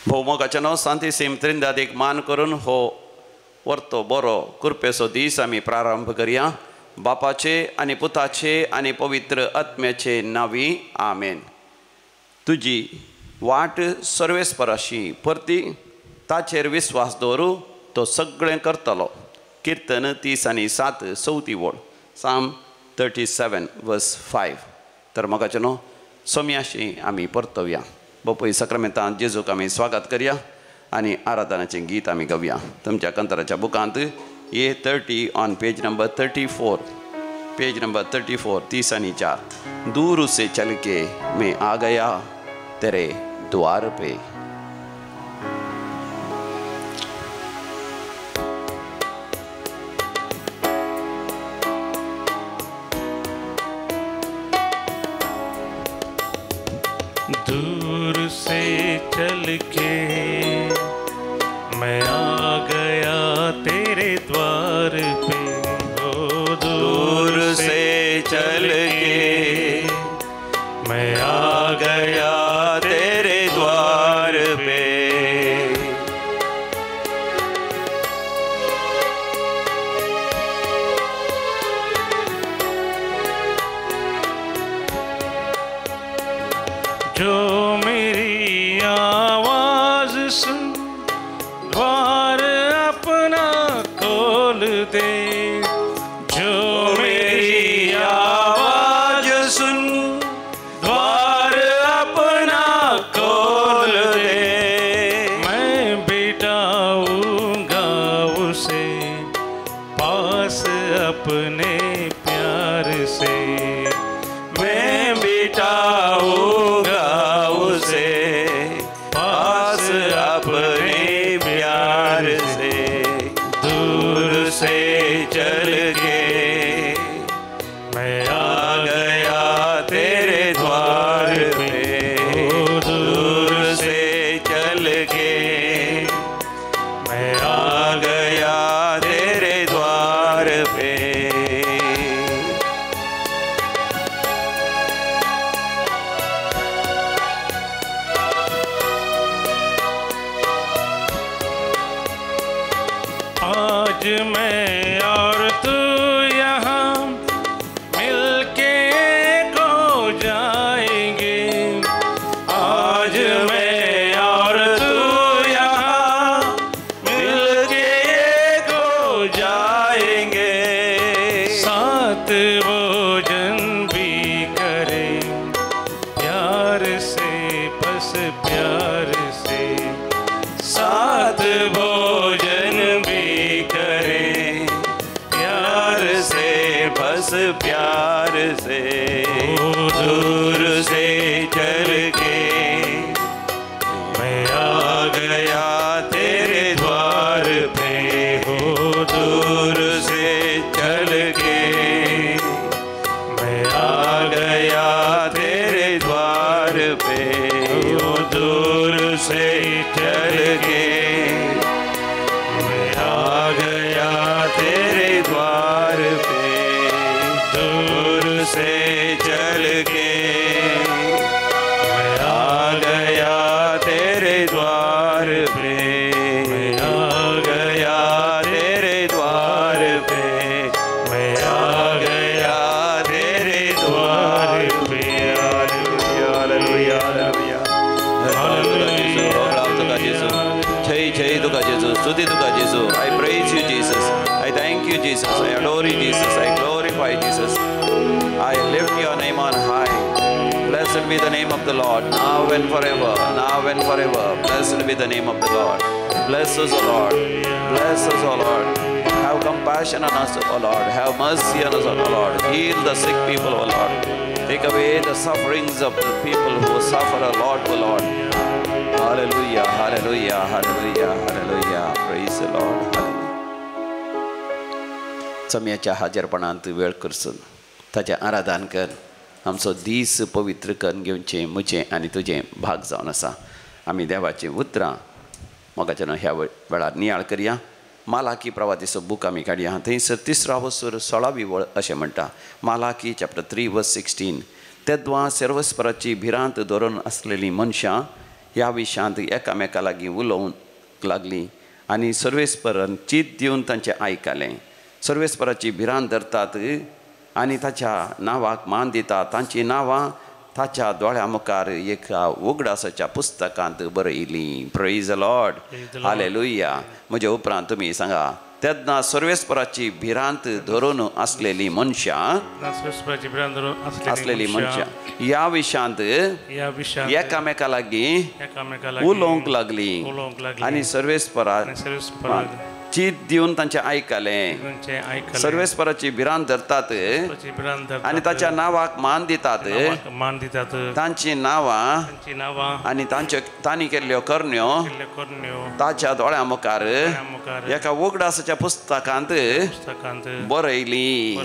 भोवमोगाच्या नांव सांतिसीम त्रिंदाद एक मान करून हो वर्तो बरो कृपेचो दीस आमी प्रारंभ करया. बापाचे आनी पुताचे आनी पवित्र आत्म्याचे नांवी आमेन. तुजी वाट सर्वेस्पराशी परती, ताचेर विस्वास दवरू, तो सगळें करतलो. किर्तन 37 चवथी वळ, साम 37 वर्स 5. तर मोगाचे न्हू सोम्याशी आमी परतोवया. बापूय सक्रामेंतांत जेजूक आमी स्वागत करया आनी आराधनाचें गीत आमी गावया. तुमच्या कंतराच्या बुकांत A 30 on page number 34, page number 34, 34. दूर से चल के मैं आ गया तेरे द्वार पे. दूर से चल के मैं आ गया तेरे द्वार पे. ओ दूर से चल के मैं आ गया तेरे द्वार पे. जो मेरी आवाज सुन द्वार अपना खोल दे. जो मेरी आवाज सुन द्वार अपना खोल दे. मैं बिठाऊंगा उसे पास अपने प्यार से. मैं बिठाऊंगा उसे पास अपने प्यार से. दूर से चल के मैं आ गया तेरे द्वार पे. दूर से चल के मैं आ गया तेरे द्वार पे. आज मैं और तू यहाँ मिलके खो जाएंगे. आज मैं और तू यहाँ मिलके खो जाएंगे. साथ भोजन भी करें प्यार से, बस प्यार से. साथ भोजन भी करें प्यार से, बस प्यार से. दूर से चल के मैं आ गया तेरे द्वार पे. हो दूर से चल के मैं आ गया तेरे द्वार पे. दूर से चल के मैं आ गया तेरे द्वार पे. दूर से चल के मैं आ गया तेरे द्वार पे. मैं आ गया तेरे द्वार पे. मैं आ गया तेरे द्वार पे. Hallelujah, hallelujah, hallelujah. जय जय तुका जेजू, स्तुती तुका जेजू. I praise you Jesus, I thank you Jesus, I adore you Jesus, I glorify Jesus, I lift your name on high. Blessed be the name of the Lord, now and forever, now and forever. Blessed be the name of the Lord. Bless us, O Lord. Bless us, O Lord. Have compassion on us, O Lord. Have mercy on us, O Lord. Heal the sick people, O Lord. Take away the sufferings of the people who suffer a lot, O Lord. Hallelujah, hallelujah, hallelujah, hallelujah. Praise the Lord. Hallelujah. चम्याच्या हाजेरपणांत वेळ करसून ताचें आराधन कर. आमचो दीस पवित्र करून घेवचें म्हजें आनी तुजें भाग जावन आसा. आमी देवाचीं उतरां मोगाच्यान ह्या वेळार नियाळ करया. मालाकी प्रवातीचो बूक आमी काडया. थंयसर 3 वसूर 16वी वळ अशें म्हणटा. मालाकी चॅप्टर 3 वर्स 16. तेद्वां सर्वस्पराची भिरांत धरून आसलेलीं मनशां ह्या विशयांत एकामेका लागीं उलोवंक लागलीं आनी सर्वेस्परान चीत दिवन तांचें आयकलें. सर्वेस्पराची भिरांत धरतात आनी ताच्या नांवाक मान दितात. तांचीं नांवां ताच्या दोळ्या मुखार एका उगडासाच्या पुस्तकांत बरयलीं. Praise the Lord, hallelujah. म्हज्या उपरांत तुमी सांगा, तेन्ना सर्वेस्पराची भिरांत धरून आसलेली मनशां आसलेली मनशां ह्या विशयांत एकामेका लागीं उलोवंक लागलीं आनी सर्वेस्पराक चीत दिवन तांचें आयकलें. सर्वेस्पराची भिरांत धरतात आनी ताच्या नांवाक मान दितात. तांचीं नांवां आनी तांच्यो तांणी केल्ल्यो करण्यो ताच्या दोळ्यां मुखार एका उगडासाच्या पुस्तकांत बरयली.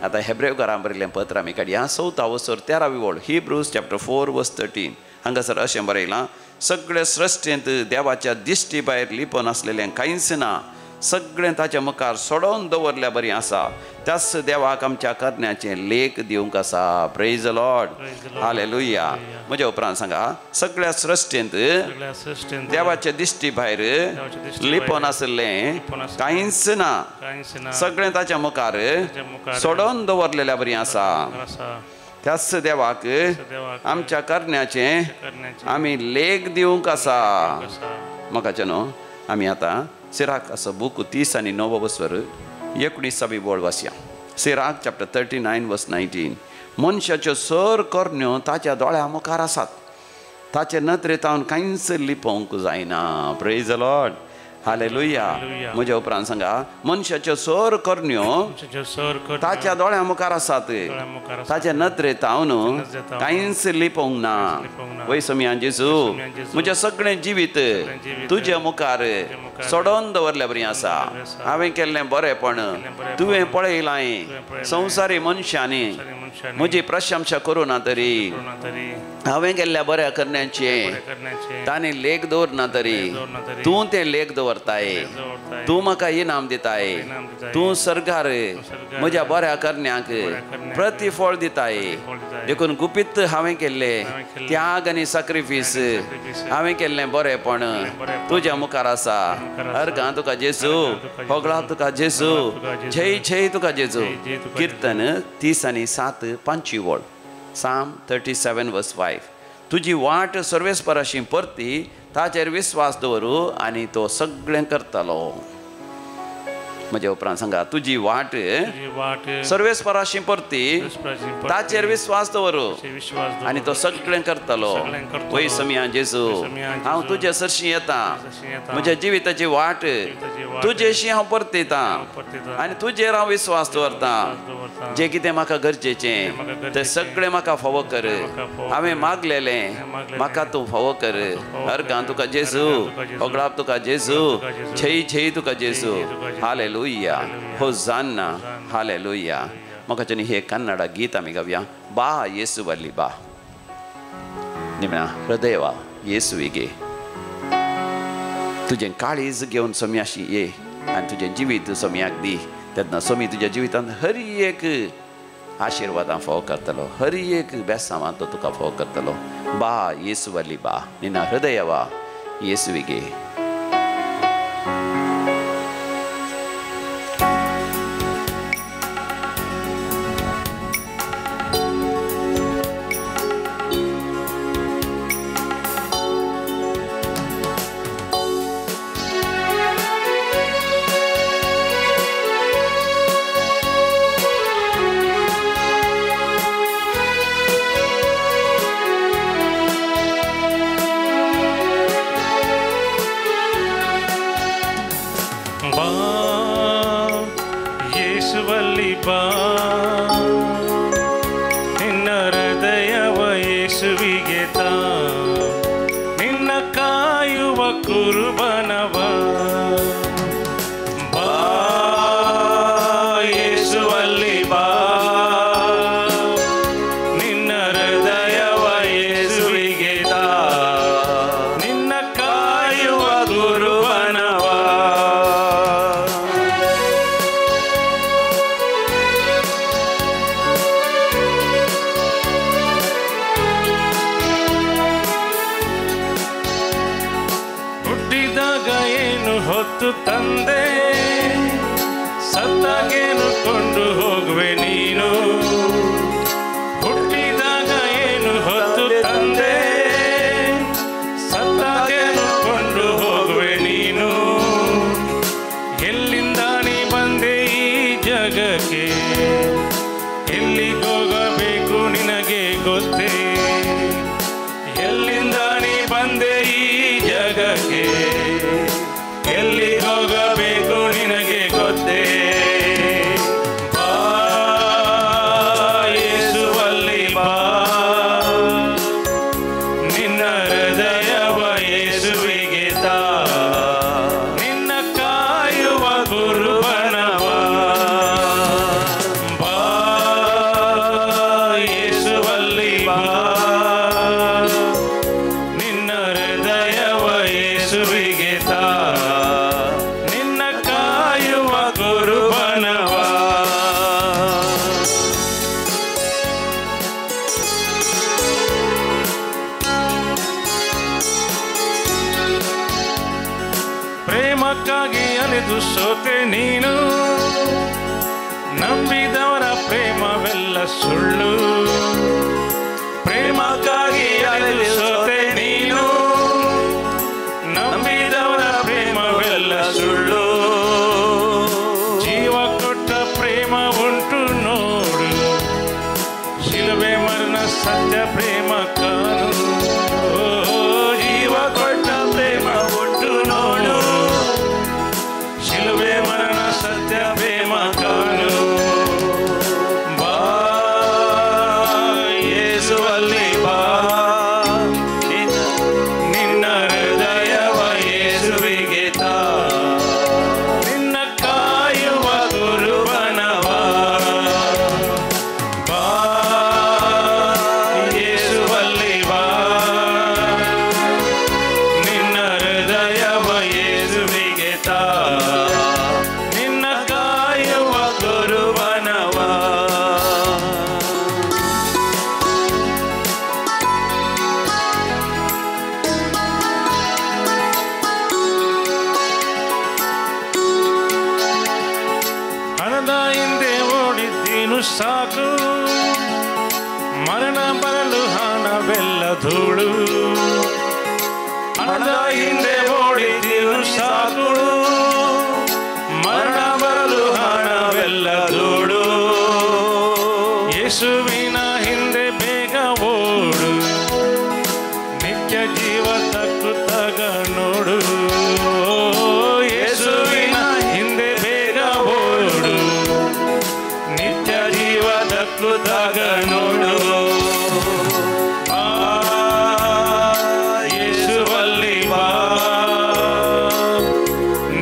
आतां हेब्रेवकारां बरयल्लें पत्र आमी काडया, 4 वसर 13वी ओळ, हिब्रूज चॅप्टर 4 वर्स 13. हांगासर अशें बरयलां, सगळे सृश्टींत देवाच्या दिश्टी भायर लिपून आसलेलें कांयच ना, सगळें ताच्या मुखार सोडोवन दवरल्या बरी आसा. त्याच देवाक आमच्या करण्याचें लेख दिवंक आसा. Praise the Lord, hallelujah. म्हज्या उपरांत सांगा, सगळ्या सृश्टींत देवाच्या दिश्टी भायर लिपून आसलें कांयच ना, सगळें ताच्या मुखार सोडोवन दवरलेल्या बरी आसा. त्याच देवाक आमच्या करण्याचें आमी लेख दिवंक आसा. म्हाका न्हू आमी आतां सिराक असो बूक 30 आनी 9 वसर 19वी ओळ वाचया. सिराक चॅप्टर 39 वर्स 19. मनशाच्यो सर करण्यो ताच्या दोळ्या मुखार आसात, ताचे नदरेंत कांयच लिपोवंक जायना. प्रेज the Lord, hallelujah. म्हज्या उपरांत सांगा, मनशाच्यो सर करण्यो ताच्या दोळ्या मुखार आसात, ताच्या नदरेंत कांयच लिपोवंक ना. वय सोमिया जेजू, म्हजें सगळें जिवीत तुज्या मुखार सोडोवन दवरल्या बरी आसा. हांवें केल्लें बरेंपण तुवें पळयलां. संवसारी मनशांनी म्हजी प्रशंसा करूं ना तरी हांवें केल्ल्या बऱ्या करण्याचें तांणी लेख दवरना तरी तूं तें लेख दवरताय. तूं म्हाका इनाम दिताय. तूं सरकार म्हज्या बऱ्या करण्याक प्रतिफळ दिताय. देखून गुपीत हांवें केल्लें त्याग आनी सॅक्रिफीस, हांवें केल्लें बरेंपण तुज्या मुखार आसा. अर्गां तुका जेजू, होगळा तुका जेजू, जय जय तुका जेजू. किर्तन 30 आनी 7 5वी ओळ, साम 37 वर्स 5. तुजी वाट सर्वेस्पराशी परती, ताचेर विस्वास दवरू आनी तो सगळें करतलो. म्हज्या उपरांत सांगा, तुजी वाट सर्वेस्पराशी परती, ताचेर विस्वास दवरू आनी तो सगळें करतलो. वय समिया जेजू, हांव तुजे सरशी येता. म्हज्या जिविताची वाट तुजेशी हांव परतिता आनी तुजेर हांव विस्वास दवरता. जें कितें म्हाका गरजेचें तें सगळें म्हाका फावो कर. हांवें मागलेलें म्हाका तूं फावो कर. अर्गां तुका जेजू, होगळाप तुका जेजू, छई छई तुका जेजू. Hallelujah, hosanna, hallelujah. म्हाका हे कन्नडा गीत आमी गावया. बा येसुवल्ली बा, निमणा हृदयवा येसुविगे तुजें काळीज घेवन सोम्याशी ये आनी तुजें जिवीत सोम्याक दी. तेन्ना सोमी तुज्या जिवितांत हर एक आशिर्वादां फावो करतलो, हर एक बेसांवां तो तुका फावो करतलो. बा येसुवल्ली बा, निना हृदयवा येसुविगे. ಹೊತ್ತು ತಂದೆ, ಸತ್ತಾಗೇನು ಕೊಂಡು ಹೋಗುವೆ ನೀನು. ಹುಟ್ಟಿದಾಗ ಏನು ಹೊತ್ತು ತಂದೆ, ಸತ್ತಾಗೇನು ಕೊಂಡು ಹೋಗುವೆ ನೀನು. ಎಲ್ಲಿಂದ ನೀ ಬಂದೆ ಈ ಜಗಕ್ಕೆ, ಎಲ್ಲಿಗೋಗಬೇಕು ನಿನಗೆ ಗೊತ್ತೇ. ಎಲ್ಲಿಂದ ನೀ ಬಂದೆ ಈ ಜಗಕ್ಕೆ, ಎಲ್ಲಿಗೋಗಬೇಕು ನಿನಗೆ ಗೊತ್ತೇ. ಬಾ ಯೇಸುವಲ್ಲಿ ಬಾ, ನಿನ್ನ ಹೃದಯವ ಯೇಸುವಿಗೆ ತಾ, ನಿನ್ನ ಕಾಯುವ ಗುರುವನವ. ಬಾ ಯೇಸುವಲ್ಲಿ ಬಾ, ನಿನ್ನ ಹೃದಯವ ಯೇಸುವಿಗೆ ತಾ, ನಿನ್ನ ಕಾಯುವ ಗುರುವನವ. ಪ್ರೇಮಕ್ಕಾಗಿ ಅಲೆದು ಸೋತೆ ನೀನು, ನಂಬಿದವರ ಪ್ರೇಮವೆಲ್ಲ ಸುಳ್ಳು. ಪ್ರೇಮಕ್ಕಾಗಿ ಅಲೆದು ಸೋತೆ ನೀನು, ನಂಬಿದವರ ಪ್ರೇಮವೆಲ್ಲ ಸುಳ್ಳು. ಜೀವ ಕೊಟ್ಟ ಪ್ರೇಮ ಉಂಟು ನೋಡು, ಶಿಲುಬೆ ಮರಣ ಸತ್ಯ ಪ್ರೇಮ ಕಾನು. ಜೀವ ಕೊಟ್ಟ ಪ್ರೇಮ ಉಂಟು ನೋಡು, ಶಿಲುಬೆ ಮರಣ ಸತ್ಯ ಪ್ರೇಮ ಕಾನು. ಬಾ ಯೇಸುವಲ್ಲಿ ಬಾ, ನಿನ್ನ ಹೃದಯವ ಯೇಸುವಿಗೆ ತಾ, ನಿನ್ನ ಕಾಯುವ ಗುರುವನವ. ಬಾ ಯೇಸುವಲ್ಲಿ ಬಾ, ನಿನ್ನ ಹೃದಯವ ಯೇಸುವಿಗೆ ತಾ, ನಿನ್ನ ಕಾಯುವ ಗುರುವನವ. ಹಣದ ಹಿಂದೆ ಓಡಿದ್ದೀನು ಸಾಕು, ಮರಣ ಬರಲು ಹಣವೆಲ್ಲ ಧೂಳು. ಹಣದ ಹಿಂದೆ ಓಡಿದ್ದೀನು ಸಾಕು, ಮರಣ ಬರಲು ಹಣವೆಲ್ಲ ಧೂಳು. ಯೇಸುವಿನ ಹಿಂದೆ ಬೇಗ ಓಡು, ನಿತ್ಯ ಜೀವ ದಕ್ಕುತ್ತಾಗ ನೋಡು. ಯೇಸುವಿನ ಹಿಂದೆ ಬೇಗ ಓಡು, ನಿತ್ಯ ಜೀವ ದಕ್ಕುತ್ತಾಗ ನೋಡು. ಬಾ ಯೇಸುವಲ್ಲಿ ಬಾ,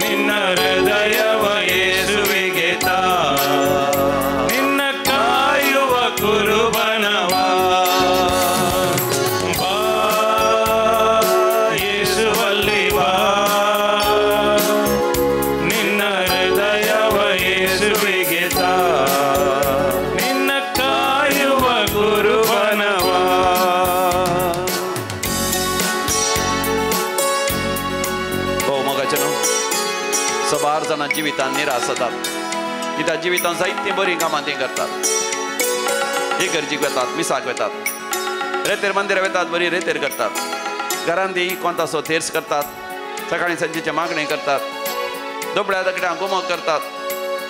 ನಿನ್ನ ಹೃದಯವ ಯೇಸುವಿಗೆ ತಾ, ನಿನ್ನ ಕಾಯುವ ಗುರುವನವ. ಬಾ ಯೇಸುವಲ್ಲಿ ಬಾ, ನಿನ್ನ ಹೃದಯವ ಯೇಸುವಿಗೆ ತಾ, ನಿನ್ನ ಕಾಯುವ ಗುರುವನವ. भाऊ मोगाचे न्हू, सबार जाणां जिवितान निराश जातात. कित्याक जिवितान जायतीं बरीं कामां तीं करतात. इगर्जीक वेतात, मिसाक वेतात, रेतेर मंदिरां वेतात, बरी रेतेर करतात, घरान ती कोंतासो थेर्स करतात, सकाळीं सांजेचें मागणें करतात, दुबळ्या दगडां गुमक करतात,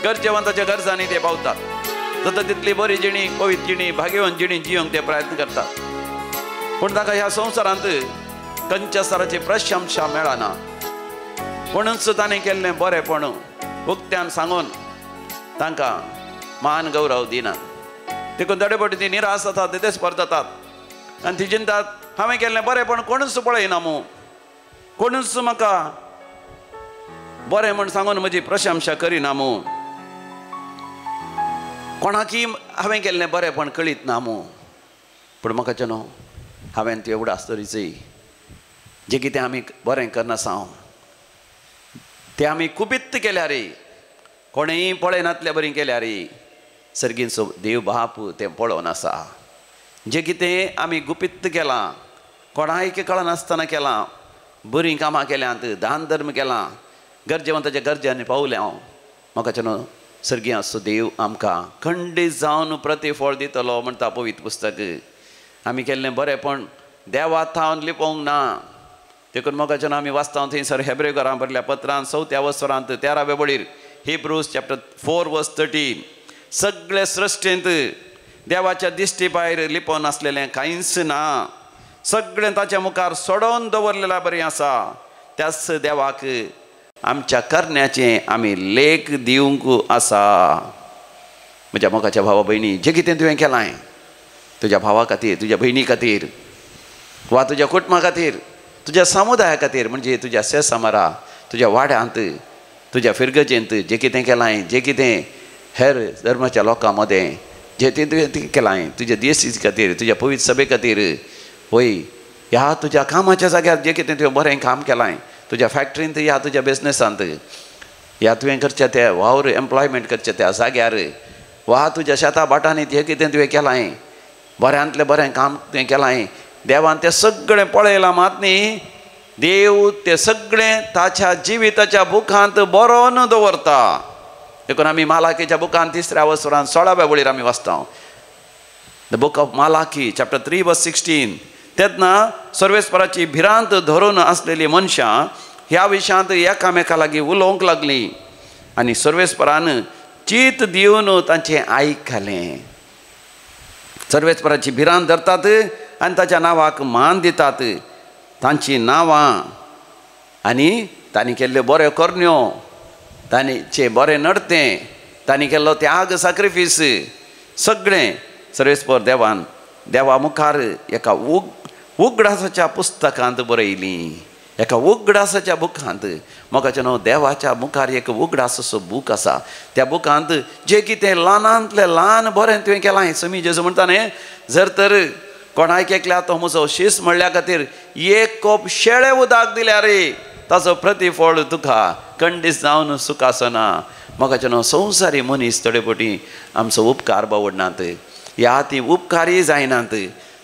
गरजेवंताच्या गरजांनी ते पावतात. जाता तितली बरी जिणी, पवित्र जिणी, भाग्यवंत जिणी जियोंक ते प्रयत्न करतात. पूण ताका ह्या संवसारांत खंयच्या स्तराची प्रशंसा मेळना. कोणूच ताणें केल्लें बरेंपण उक्त्यान सांगून तांकां मान गौरव दिना. देखून थोडे फावटी ती निराश जातात, तेच परततात आनी ती चिंतात, हांवें केल्लें बरेंपण कोणूच पळयना मू, कोणूच म्हाका बरें म्हूण सांगून म्हजी प्रशंसा करिना मू, कोणाकी हांवें केल्लें बरेंपण कळीत ना मू. पूण म्हाका न्हू, हांवें त्यो उडास तरीचय जें कितें आमी बरें करनासा तें आमी कुपित्त केल्यार, कोणेंय पळयनातल्या बरी केल्यार सर्गींचो देव बाप तें पळोवन आसा. जें कितें आमी गुपित्त केलां, कोणायक कळनासतना केलां, बरीं कामां केल्यांत, दान धर्म केलां, गरजेवंताच्या गरजेंनी पावलें हांव. म्हाका न्हू सर्गी आसचो देव आमकां खंडीत जावन प्रतिफळ दितलो म्हणटा पवित्र पुस्तक. आमी केल्लें बरेंपण देवा थावन लिपोवंक ना. देखून मोगाच्यान आमी वाचता थंयसर हेब्रेवकारां बरल्या पत्रान 4 वसरांत 13व्या वळीर, हिब्रूज चॅप्टर 4 वर्स 13, सगळे सृश्टींत देवाच्या दिश्टी भायर लिपोवन आसलेलें कांयच ना, सगळें ताच्या मुखार सोडोवन दवरलेलें बरें आसा. त्याच देवाक आमच्या करण्याचें आमी लेख दिवंक आसा. म्हज्या मोगाच्या भावा भयणी, जें कितें तुवें केलां तुज्या भावा खातीर, तुज्या भयणी खातीर, वा तुज्या कुटुंबा खातीर, तुज्या समुदाया खातीर, म्हणजे तुज्या सेसामारा, तुज्या वाड्यांत, तुज्या फिरगजेंत जें कितें केलां, जें कितें हेर धर्माच्या लोकां मदें जें तें तुवें केलां, तुज्या देसी खातीर, तुज्या पवित्र सभे खातीर, वय ह्या तुज्या कामाच्या जाग्यार जें कितें तुवें बरें काम केलां, तुज्या फॅक्टरींत या तुज्या बिजनेसांत, ह्या तुवें करच्या त्या वावर एम्प्लॉयमेंट करच्या त्या जाग्यार, वा तुज्या शेता भाटांनी जें कितें तुवें केलां, बऱ्यांतलें बरें काम तुवें केलां, देवान तें सगळें पळयलां मात न्ही, देव तें सगळें ताच्या जिविताच्या बुकांत बरोवन दवरता. देखून आमी मालाकीच्या बुकांत 3 वसरान 16व्या वळीर आमी वाचता, the book of Malachi chapter 3 verse 16. तेन्ना सर्वेस्पराची भिरांत धरून आसलेली मनशां ह्या विशयांत एकामेका लागीं उलोवंक लागलीं आनी सर्वेस्परान चीत दिवन तांचें आयकलें. सर्वेस्पराची भिरांत धरतात आनी ताच्या नांवाक मान दितात. तांचीं नांवां आनी तांणी केल्ल्यो बऱ्यो करण्यो, तांचे बरें नडतें, तांणी केल्लो त्याग साक्रिफीस, सगळें सर्वेस्पर देवान देवा मुखार एका उगडासाच्या पुस्तकांत बरयलीं, एका उगडासाच्या बुकांत. मोगाचें न्हू देवाच्या मुखार एक उगडास असो बूक आसा, त्या बुकांत जें कितें ल्हानांतलें ल्हान बरें तुवें केलां. समी जेजू म्हणटा न्ही, जर तर कोणाक एकल्या तो म्हजो शीस म्हणल्या खातीर एक कोप शेळे उदक दिल्यार ताचो प्रतिफळ तुका कंडीस जावन सुख आसना. मोगाचें न्हू संवसारी मनीस थोडे फावटी आमचो उपकार बावडनात, ह्या ती उपकारी जायनात,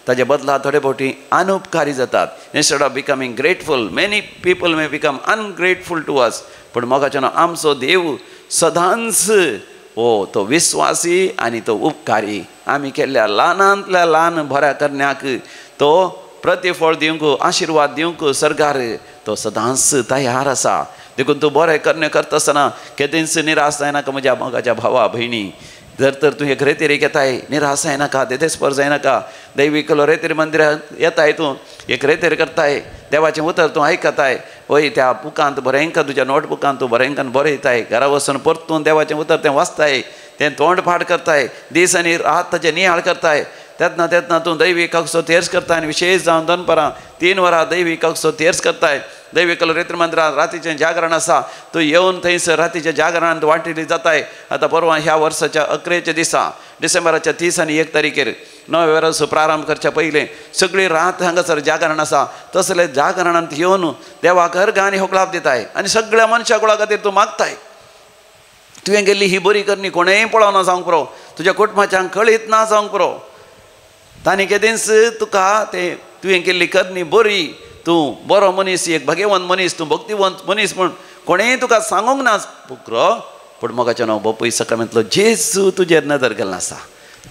ताजे बदला थोडे फावटी अनुपकारी जातात. Instead of becoming grateful many people may become ungrateful to us. पूण मोगाचें न्हू आमचो देव सदांच हो तो विस्वासी आनी तो उपकारी. आमी केल्ल्या ल्हानांतल्या ल्हान बऱ्या करण्याक तो प्रतिफळ दिवंक, आशिर्वाद दिवंक सरकार तो सदांच तयार आसा. देखून तूं बरें करणे करता आसतना केदींच निराश जायनाका. म्हज्या मोगाच्या भावा भयणी, जर तर तूं एक रेतेरीक येताय निराश जायनाका, देदेस्पर जायनाका. दैवीक रेतेरी मंदिरांत येताय, तूं एक रेतेर करताय, देवाचें उतर तूं आयकताय, वय त्या बुकांत बरेंका तुज्या नोटबुकांत तूं बरेंकान बरयताय, घरा वचून परतून देवाचें उतर तें वाचताय, तें तोंड पाठ करताय, दीस आनी रात ताचें नियाळ करताय. तेन्ना तेन्ना तूं दैवी कक्षो तेर्स करताय आनी विशेश जावन दनपरां 3 वरां दैवी कक्षो तेर्स करताय. दैवी रेत्र मंदिरांत रातीचें जागरण आसा, तूं येवन थंयसर रातीच्या जागरणांत वांटिल्ली जाताय. आतां परवां ह्या वर्साच्या 11 दिसा डिसेंबराच्या 30 आनी 1 तारखेर नव्या वर्स प्रारंभ करच्या पयलें सगळी रात हांगासर जागरण आसा. तसले जागरणांत येवन देवाक अर्घ आनी होकळाप दिताय आनी सगळ्या मनशा कुळा खातीर तूं मागताय. तुवें केल्ली ही बरी करणी कोणेंय पळोवना जावंक पुरो, तुज्या कुटुंबाच्यांक कळीत ना जावंक पुरो, तांणी केदींच तुका तें तुवें केल्ली करणी बरी, तूं बरो मनीस, एक भाग्यवंत मनीस, तूं भक्तिवंत मनीस म्हूण कोणेंय तुका सांगूंक ना पुरो. पूण मोगाचें न्हू बापूय सकाळींतलो जेजू तुजेर नदर घालून आसा,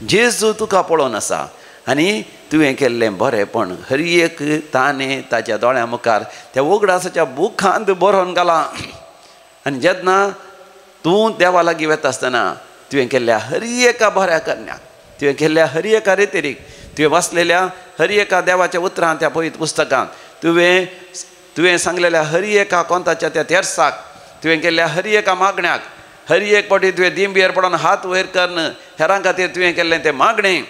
जेजू तुका पळोवन आसा आनी तुवें केल्लें बरेंपण हर एक ताणें ताच्या दोळ्यां मुखार त्या उगडासाच्या बुकांत बरोवन घालां. आनी जेन्ना तूं देवा लागीं वता आसतना तुवें केल्ल्या हर एका बऱ्या करण्याक, तुवें केल्ल्या हर एका रेतेरीक, तुवें वाचलेल्या हर एका देवाच्या उतरान त्या पवित्र पुस्तकांत, तुवें तुवें सांगलेल्या हर एका कोंताच्या त्या तेर्साक, तुवें केल्ल्या हर एका मागण्याक, हर एक फावटी तुवें दिंबेर पडोन हात वयर करून हेरां खातीर तुवें केल्लें तें मागणें,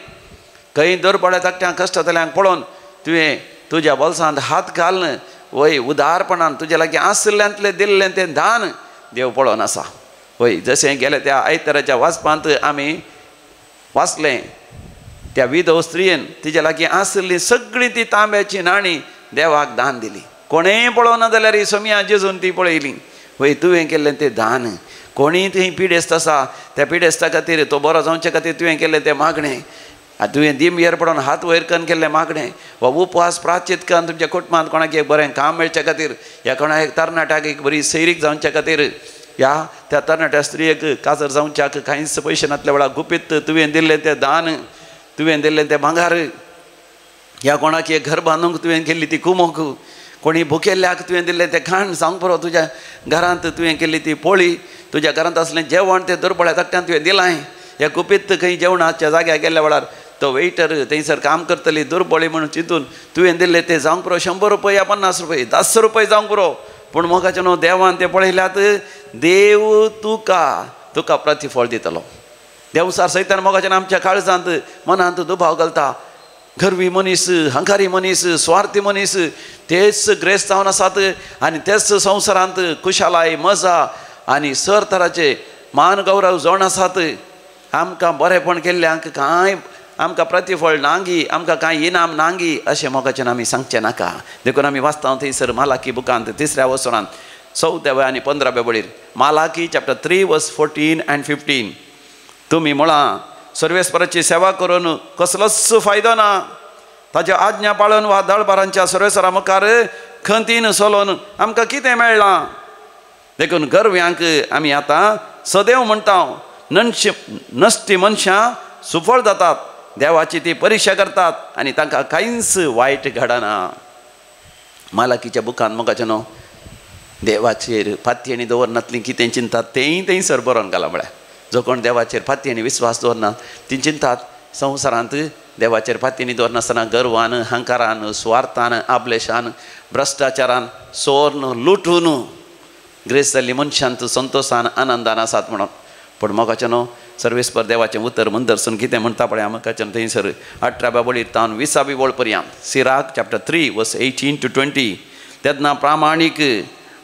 खंय दरबड्या धाकट्यांक कश्टतल्यांक पळोवन तुवें तुज्या बोल्सांत हात घालून वय उदारपणान तुज्या लागीं आशिल्ल्यांतलें दिल्लें तें दान देव पळोवन आसा. वय जशें गेलें त्या आयताराच्या वाचपांत आमी वाचलें, त्या विधव स्त्रियेन तिज्या लागीं आशिल्ली सगळीं ती तांब्याची नाणी देवाक दान दिली. कोणेंय पळोवना जाल्यार सोमया जेजून ती पळयली. वय तुवें केल्लें तें दान, कोणीय थंय पिडेस्त आसा त्या पिडेस्ता खातीर तो बरो जावचे खातीर तुवें केल्लें तें मागणें, आनी तुवें दिमयेर पडोन हात वयर करून केल्लें मागणें वा उपवास प्राचित करून तुमच्या कुटुंबांत कोणाक एक बरें काम मेळचे खातीर ह्या कोणाक एक तरणाट्याक एक बरी सैरीक जावच्या खातीर ह्या त्या तरणाट्या स्त्रियेक काजर जावच्याक कांयच पयशे नासल्या वेळार गुपीत तुवें दिल्लें तें दान, तुवें दिल्लें तें भांगार, ह्या कोणाक एक घर बांदूंक तुवें केल्ली ती कुमोक, कोणी भुकेल्ल्याक तुवें दिल्लें तें खाण जावंक पुरो, तुज्या घरांत तुवें केल्ली ती पोळी, तुज्या घरांत आसलें जेवण तें दुर्बळ्या धाकट्यान तुवें दिलां. ह्या गुपीत खंय जेवणाच्या जाग्यार गेल्ल्या वेळार तो वेटर थंयसर काम करतली दुर्बळी म्हणून चिंतून तुवें दिल्लें तें जावंक पुरो 100 रुपया या 50 रुपया 10 रुपया जावंक पुरो, पूण मोगाचें न्हू देवान तें पळयल्यात, देव तुका तुका प्रतिफळ दितलो. देवसार सैतान मोगाचें आमच्या काळजांत मनांत दुबाव घालता. गर्वी मनीस, हंकारी मनीस, स्वार्थी मनीस तेच ग्रेस्त जावन आसात आनी तेच संवसारांत खुशालाय मजा आनी सर तराचे मान गौरव जावन आसात. आमकां बरेंपण केल्ल्यांक कांय आमकां प्रतिफळ नांगी, आमकां कांय इनाम नांगी अशें मोगाचें आमी सांगचें नाका. देखून आमी वाचता थंयसर मालाकी बुकांत 3ऱ्या वसरांत 14व्या आनी 15व्या वळीर, मालाकी चॅप्टर 3 वर्स 14 आनी 15, तुमी म्हळां सर्वेस्पराची सेवा करून कसलोच फायदो ना, ताज्या आज्ञा पाळून वा दळबारांच्या सर्वेस्वरा मुखार खंतीन सोलोन आमकां कितें मेळ्ळां. देखून गर्व्यांक आमी आतां सदैव म्हणटा, नश्टी मनशां सुफळ जातात, देवाची ती परिक्षा करतात आनी तांकां कांयच वायट घडना. मालाकीच्या बुकान मोगाचें न्हू देवाचेर फातयेणी दवरनातली कितें चिंतात तेंय थंयसर बरोवन घालां. म्हळ्यार जो कोण देवाचेर फातयेणी विस्वास दवरना ती चिंतात संवसारांत देवाचेर फातयेणी दवरनासतना गर्वान, हंकारान, सुवार्थान, आबलेशान, भ्रश्टाचारान, सोर्न, लुटून ग्रेस जाल्ली मनशांत संतोशान आनंदान आसात म्हणून. पूण मोगाचें न्हू सर्वेस्पर देवाचें उतर मंदरसून कितें म्हणटा पळय मोगाचें थंयसर 18व्या वळीर तावन 20वी वळ पर्यंत, सिराक चॅप्टर 3 वर्स 18 to 20, तेन्ना प्रामाणीक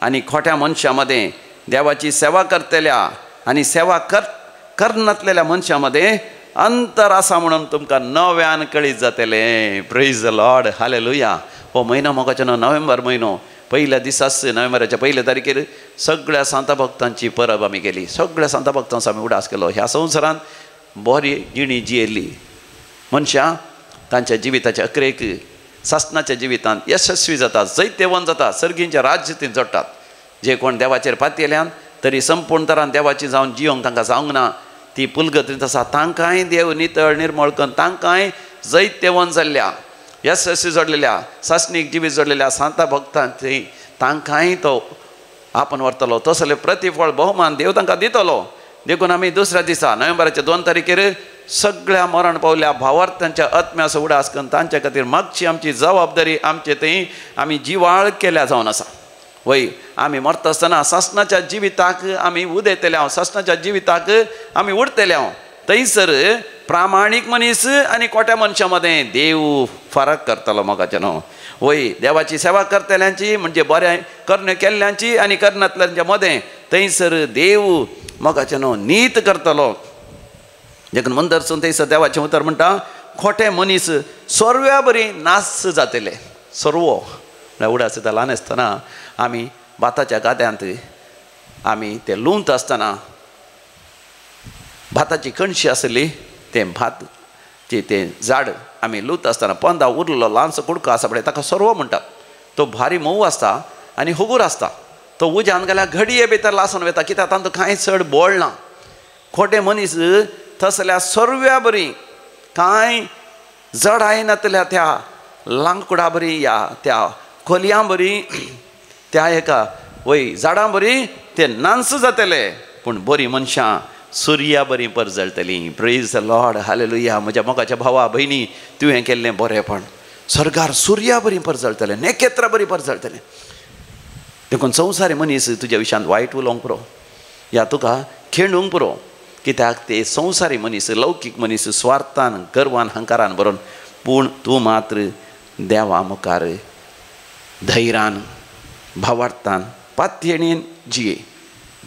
आनी खोट्या मनशां मदें देवाची सेवा करतल्या आनी सेवा करनातलेल्या मनशां मदें अंतर आसा म्हणून तुमकां नव्यान कळीत जातलें. प्रेज the Lord, hallelujah. हो म्हयनो मोगाचें न्हू नोव्हेंबर म्हयनो, पयल्या दिसाच नोव्हेंबराच्या 1 तारखेर सगळ्या सांता भक्तांची परब आमी केली. सगळ्या सांता भक्तांचो आमी उडास केलो. ह्या संवसारांत बरी जिणी जियेल्ली मनशां तांच्या जिविताच्या अकरेक सासनाच्या जिवितांत यशस्वी जातात, जैतेवंत जातात, सर्गींच्या राज्य ती जोडटात. जे कोण देवाचेर पातयेल्यान तरी संपूर्ण तरान देवाची जावन जियोंक तांकां जावंक ना, ती पुलगतींत आसा, तांकांय देव नितळ निर्मळ करून तांकांय जैतेवंत जाल्ल्या, यशस्वी जोडलेल्या, सासणीक जिवीत जोडलेल्या सांता भक्तांची तांकांय तो आपण व्हरतलो, तसले प्रतिफळ बहुमान देव तांकां दितलो. देखून आमी दुसऱ्या दिसा नोव्हेंबराच्या 2 तारखेर सगळ्या मरण पावल्या भावार्थांच्या आत्म्याचो उडास करून तांच्या खातीर मागची आमची जबाबदारी आमचे थंय आमी जिवाळ केल्या जावन आसा. वय आमी मरता आसतना सासणाच्या जिविताक आमी उदेतले हांव, सासणाच्या जिविताक आमी उडतले हांव. थंयसर प्रामाणीक मनीस आनी खोट्या मनशां मदें देव फरक करतलो मोगाचें न्हू. वय देवाची सेवा करतल्यांची म्हणजे बरें करण्यो केल्ल्यांची आनी करनातल्यांच्या मदें थंयसर देव मोगाचें न्हू नीत करतलो. देखून मंदरसून थंयसर देवाचें उतर म्हणटा, खोटे मनीस सर्व्या बरी नास जातले. सर्व म्हळ्यार उडास येता ल्हान आसतना आमी भाताच्या गाद्यांत आमी ते लुंत आसतना भाताची कणशी आसली तें भात तें झाड आमी लुंत आसतना पोंदा उरलो ल्हानसो कुडको आसा पळय ताका सर्व म्हणटात. तो भारी मोव आसता आनी हुगूर आसता. तो उज्यान घाल्यार घडये भितर लासून वता, कित्याक तांतूं कांय चड बळ ना. खोटे मनीस तसल्या सर्व्या बरी कांय जडाय नातल्या त्या लांकडा बरी या त्या खोलयां बरी त्या एका वय झाडां बरी ते नांस जातले, पूण बरी मनशां सुर्या बरी परजळटली. प्रेज the Lord, hallelujah. म्हज्या मोगाच्या भावा भयणी, तुवें केल्लें बरेंपण स्वर्गार सुर्या बरी परजळटलें, नखेत्रां बरी परजळटलें. देखून संवसारी मनीस तुज्या विशयांत वायट उलोवंक पुरो या तुका खेणूंक पुरो, कित्याक ते संवसारी मनीस, लौकीक मनीस स्वार्थान, गर्वान, हंकारान भरून, पूण तूं मात्र देवा मुखार धैर्यान, भावार्थान, पातयेणेन जिये.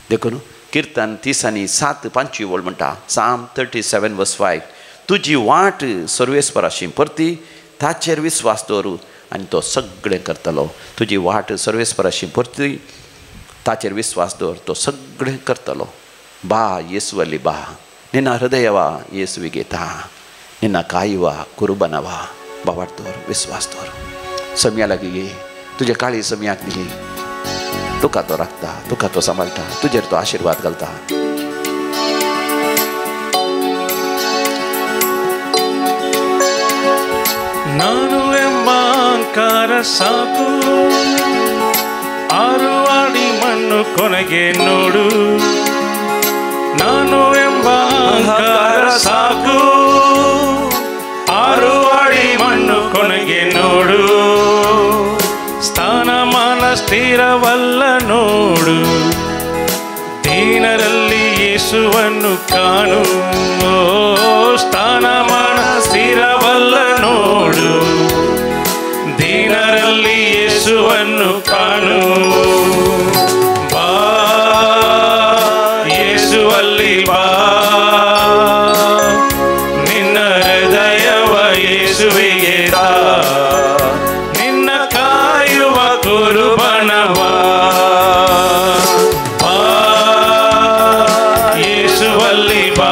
देखून किर्तन 37 5 वळ म्हणटा, साम 37 वर्स 5, तुजी वाट सर्वेस्पराशी परती, ताचेर विस्वास दवरू आनी तो सगळें करतलो. तुजी वाट सर्वेस्पराशी परती, ताचेर विस्वास दवर, तो सगळें करतलो. बा येसुवली बा निना हृदयवा येसुवी घेता. ನಿನ್ನ ಕಾಯುವ ಕುರುಬನವ ಬಾವಾಡ್ತೋರ್ ವಿಶ್ವಾಸದೋರ್ सम्या लागी गे तुजे काळी सम्याक दिली तुका तो राखता, तुका तो सांबाळटा, तुजेर तो आशिर्वाद घालता. ನಾನು ಎಂಬ ಅಹಂಕಾರ ಸಾಕು, ಆರು ಅಡಿ ಮಣ್ಣು ಕೊನೆಗೆ ನೋಡು. ನಾನು ಎಂಬ ಅಹಂಕಾರ ಸಾಕು, ಆರು ಅಡಿ ಮಣ್ಣು ಕೊನೆಗೆ ನೋಡು. ಸ್ಥಾನಮಾನ ಸ್ಥಿರವಲ್ಲ ನೋಡು, ದೀನರಲ್ಲಿ ಯೇಸುವನ್ನು ಕಾಣು. ಸ್ಥಾನಮಾನ ಸ್ಥಿರವಲ್ಲ ನೋಡು, ದೀನರಲ್ಲಿ ಯೇಸುವನ್ನು ಕಾಣು. ಬಾ ಯೇಸುವಲ್ಲಿ ಬಾ, ನಿನ್ನ ಹೃದಯವ ಯೇಸುವಿಗೆ ತಾ, ನಿನ್ನ ಕಾಯುವ ಕುರುಬನವ. ಬಾ ಯೇಸುವಲ್ಲಿ ಬಾ,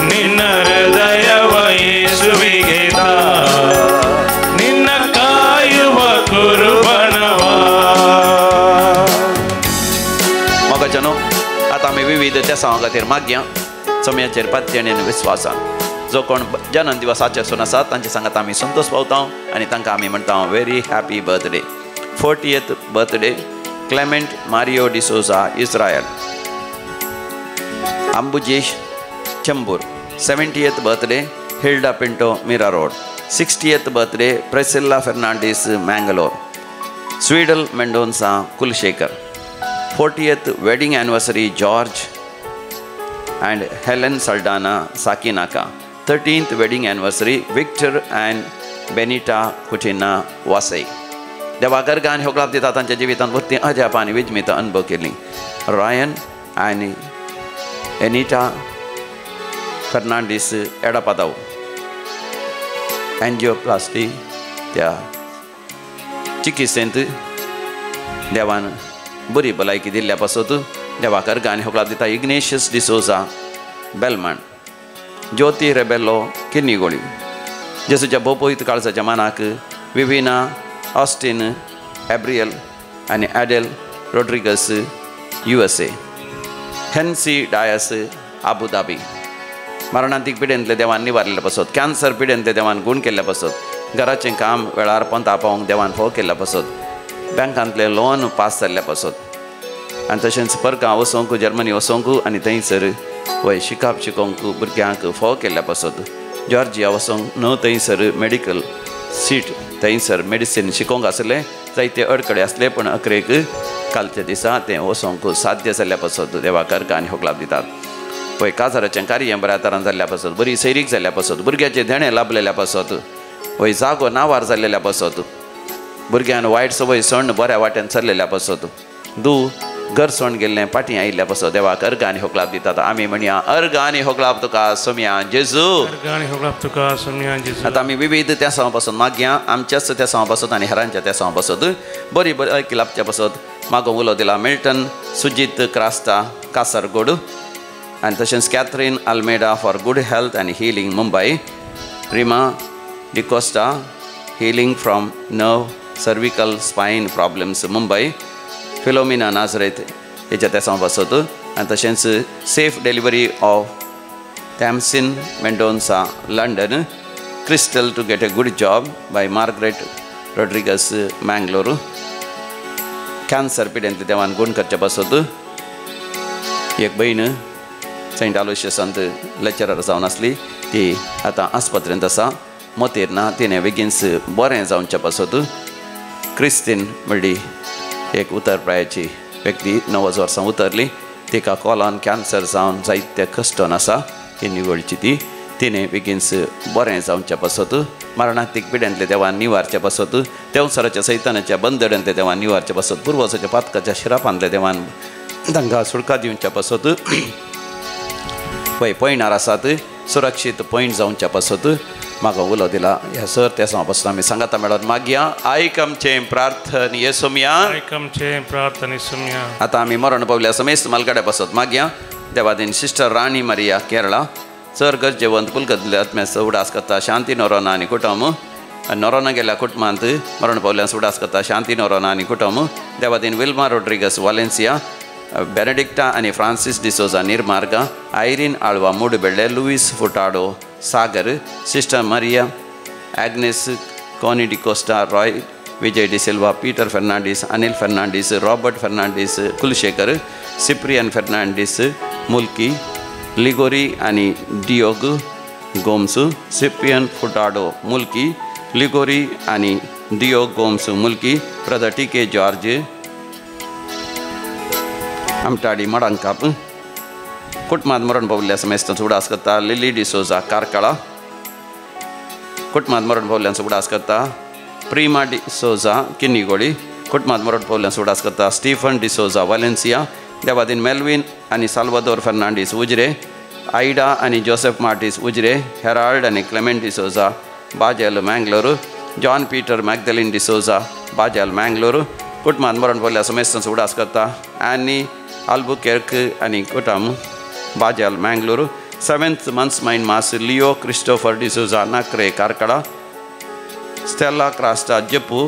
ನಿನ್ನ ಹೃದಯವ ಯೇಸುವಿಗೆ ತಾ, ನಿನ್ನ ಕಾಯುವ ಕುರುಬನವ. मोगाच्यानो आतां आमी विविध देसां खातीर मागया सम्याचेर पातयेन आनी विस्वासान. जो कोण जन्म दिवस आचरसून आसा तांचे सांगात आमी संतोश पावता आनी तांकां आमी म्हणटा very happy birthday. 40th birthday Clement Mario D'Souza Israel. Ambujesh Chembur. 70th birthday Hilda Pinto Mira Road. 60th birthday Priscilla Fernandes Mangalore. Swedal Mendonca Kulshekar. 40th wedding anniversary George and Helen Saldana Sakinaka. 13th wedding anniversary Victor and Benita Kutina Vasai. देवा गर्गान होगलाप दिता तांच्या जिवितांत वरती अजाप आनी विजमित अनुभव केली. रॉयन आनी एनिटा फर्नांडीस एडापादाव. एन्जियोप्लास्टी त्या चिकित्सेंत देवान बरी भलायकी दिल्ल्या पासत देवा गर्गान होगलाप दिता. इग्नेशियस डिसोजा बेलमाण. ज्योती रेबेलो किन्नीगोळी. जेसूच्या भोवपोहीत काळजाच्या मानाक विविना ऑस्टिन एब्रियल आनी Adele Rodrigues USA. Hency Dias Abu Dhabi. मरणांतीक पिडेंतले देवान निवारलेले पासत, कॅन्सर पिडेंतले देवान गूण केल्ले पासत, घराचें काम वेळार पोंता पावोवंक देवान फोव केल्ले पासत, बँकांतलें लोन पास जाल्ल्या पासत आनी तशेंच परकां वचोंक जर्मनी वचोंक आनी थंयसर वय शिकाप शिकोवंक भुरग्यांक फोव केल्ल्या पासत, जॉर्जिया वचोंक न्हू थंयसर मेडिकल सीट थंयसर मेडिसीन शिकोवंक आसलें, जायते अडकडे आसले पूण अकरेक कालच्या दिसा तें वचोंक साध्य जाल्ल्या पासत देवाक अर्घ आनी होगलाप दितात. पळय काजाराचें कार्य बऱ्या तरान जाल्ल्या पासत, बरी सैरीक जाल्ल्या पासत, भुरग्याचें देणें लाभलेल्या पासत, वय जागो नावार जाल्लेल्या पासत, भुरग्यान वायट संवय सण बऱ्या वाट्यान चल्लेल्या पासत, दू घर सोण गेल्लें पाटी आयिल्ल्या पासत देवाक अर्घ आनी होगलाप दितात. आमी म्हणया अर्घ आनी होगलाप तुका सोम्या जेजू. आतां आमी विविध त्या सावा पासून मागया, आमच्याच त्या सावा पासत आनी हेरांच्या त्या सावा पासत बरी बरी लाभच्या पासत मागो उलो दिला मिल्टन सुजीत क्रास्ता कासरगोड आनी तशेंच Catherine Almeida for good health आनी healing Mumbai. Rima D'Costa healing from nerve cervical spine problems Mumbai. Philomena Nazareth हेच्या तेसांव पासत आनी तशेंच safe delivery of Tamsin Mendonca London. Crystal to get a good job by Margaret Rodrigues Mangalore. Cancer पिडेंतले देवान गूण करचे पासत एक भयण सेंट आलोशियसांत लेक्चरर जावन आसली ती आतां आस्पत्रेंत आसा, मोतीर ना, तिणें बेगीनच बरें जावचे पासत. क्रिस्तीन म्हणली एक उतर प्रायाची व्यक्ती 90 वर्सां उतरली, तिका कॉलॉन कॅन्सर जावन जायते कश्टन आसा, ती निवळची ती तिणें बेगीनच बरें जावचे पासत. मरणांतीक पिडेंतले देवान निवारचे पासत, देंवसराच्या सैतानाच्या बंदड्यांतले देवान निवारचे पासत, पुर्वजाच्या पातकाच्या शिरापांतले देवान तांकां सुटका दिवच्या पासत, पळय पयणार आसात सुरक्षीत पॉयंट जावच्या पासत म्हाका उलो दिला. ह्या सर त्या सावा पासून आमी सांगाता मेळोन मागया. आयक आमचें प्रार्थन येसोमया. आयक आमचें प्रार्थन येसोमया. आतां आमी मरण पावल्या समेस्त मालगाड्या पासत मागया. देवादीन सिस्टर राणी मारिया केरळा, चर गरजेवंत पुलकतले आत्म्याचो उडास करता शांती नोरोना आनी कुटुंब नोरोना गेल्या कुटुंबांत मरण पावल्यास उडास करता शांती नोरोना आनी कुटुंब देवादीन विल्मा रोड्रिगस वालेन्सिया बेनेडिक्टा आनी Francis D'Souza Nirmarga Irene Alva Moodubelle Luis Furtado Sagar sister Maria Agnes Connie D'Costa Roy Vijay D'Silva Peter Fernandes Anil Fernandes Robert Fernandes Kulashekar Cyprian Fernandes Mulki Ligori आनी डियोग गोम्स सिप्रियन फुटाडो मुल्की लिगोरी आनी Diogo Gomes Mulki brother T K George Amtadi Madankap कुटुंबांत मरण पावल्ल्या समेस्तांचो उडास करता lily D'Souza कार्कळा कुटुंबांत मरण पावल्ल्यांचो उडास करता प्रिमा डिसोजा किन्नीगोळी कुटुंबांत मरण पावल्ल्यांचो उडास करता स्टीफन डिसोजा वालेन्सिया देवादीन मेल्विन आनी साल्वादोर फर्नांडीस उजरे आयडा आनी जोसेफ मार्टीस उजरे हेराल्ड आनी Clement D'Souza Bajel Mangalore John Peter Magdalene D'Souza Bajel Mangalore कुटुंबांत मरण पावल्ल्या समेस्तांचो उडास करता आनी आल्बुकेर्क आनी कुटुंब Bajel Mangalore seventh months mine mass Leo Christopher D'Souza Nakre Karkala Stella Crasta Jeppu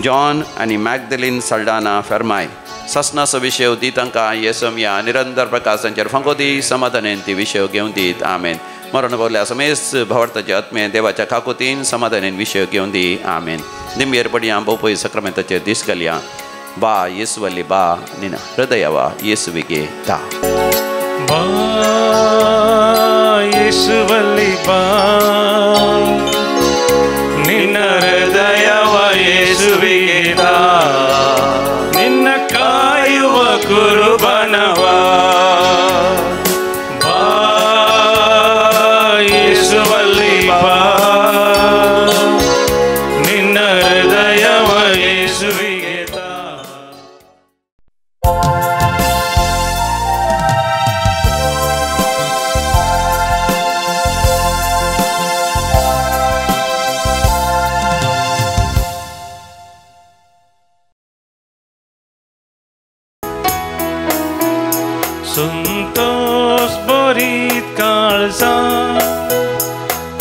John आनी मॅगदलीन सल्डाना फेर्माय ससनाचो विशय दी तांकां येसमया निरंतर प्रकाशांचेर फांको दी समाधानेन ती विशय घेवन दीत आमेन. मरण पावल्या समेस्त भावार्थाचे आत्मे देवाच्या काकुतीन समाधानेन विशय घेवन दी आमेन. निमयेर पडया भोवपय सक्रामेंताचेर दीस घालया बा येसुवली बा निना हृदयवा येसुविगे ता बा येसुवली बा निನ್ನ हृदयವ ಯೇಸುವಿಗೆ ತಾ ನಿನ್ನ ಕಾಯುವ ಕುರುಬನವ ಬಾ ಯೇಸುವಲ್ಲಿ ಬಾ ನಿನ್ನ ಹೃದಯವ ಯೇಸುವಿಗೆ ತಾ. संतोष बरीत काळजा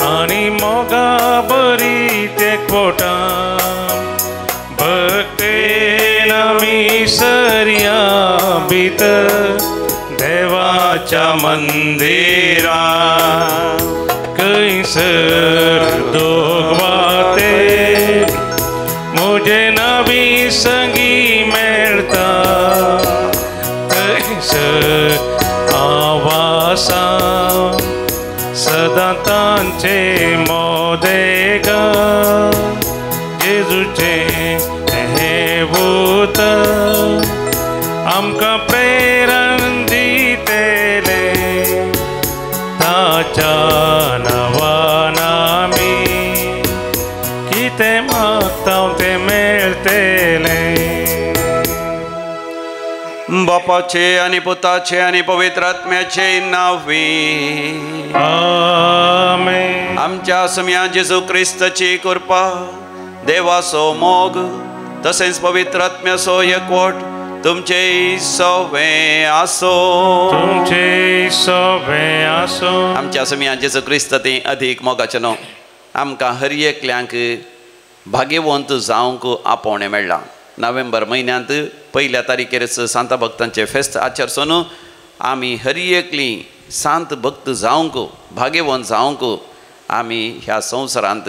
आनी मोगा बरीत एकवटा भक्तेन आमी सरया भितर देवाच्या मंदिरा खंयसर दोगवाते म्हजे नवी संगी मेळटा थंयसर आवासा सदां तांचे मोदेगा जेजूचें हें उतर आमकां प्रेरण दितलें ताच्या नांवान आमी कितें मागता तें मेळटलें. बापाचे आनी पुताचे आनी पवित्र आत्म्याचे नांवी आमेन. आमच्या समया जेजू क्रिस्ताची कृपा देवाचो मोग तसेच पवित्र आत्म्याचो एकवट तुमचे सवे आसो तुमचे सवे आसो. आमच्या समया जेजू क्रिस्त ती अधिक मोगाचें न्हू आमकां हर एकल्यांक भाग्यवंत जावंक आपोवणें मेळ्ळां. नोव्हेंबर म्हयन्यांत पयल्या तारखेरच सांता भक्तांचें फेस्त आचरचो न्हू आमी हर एकली सांत भक्त जावंक भाग्यवंत जावंक आमी ह्या संवसारांत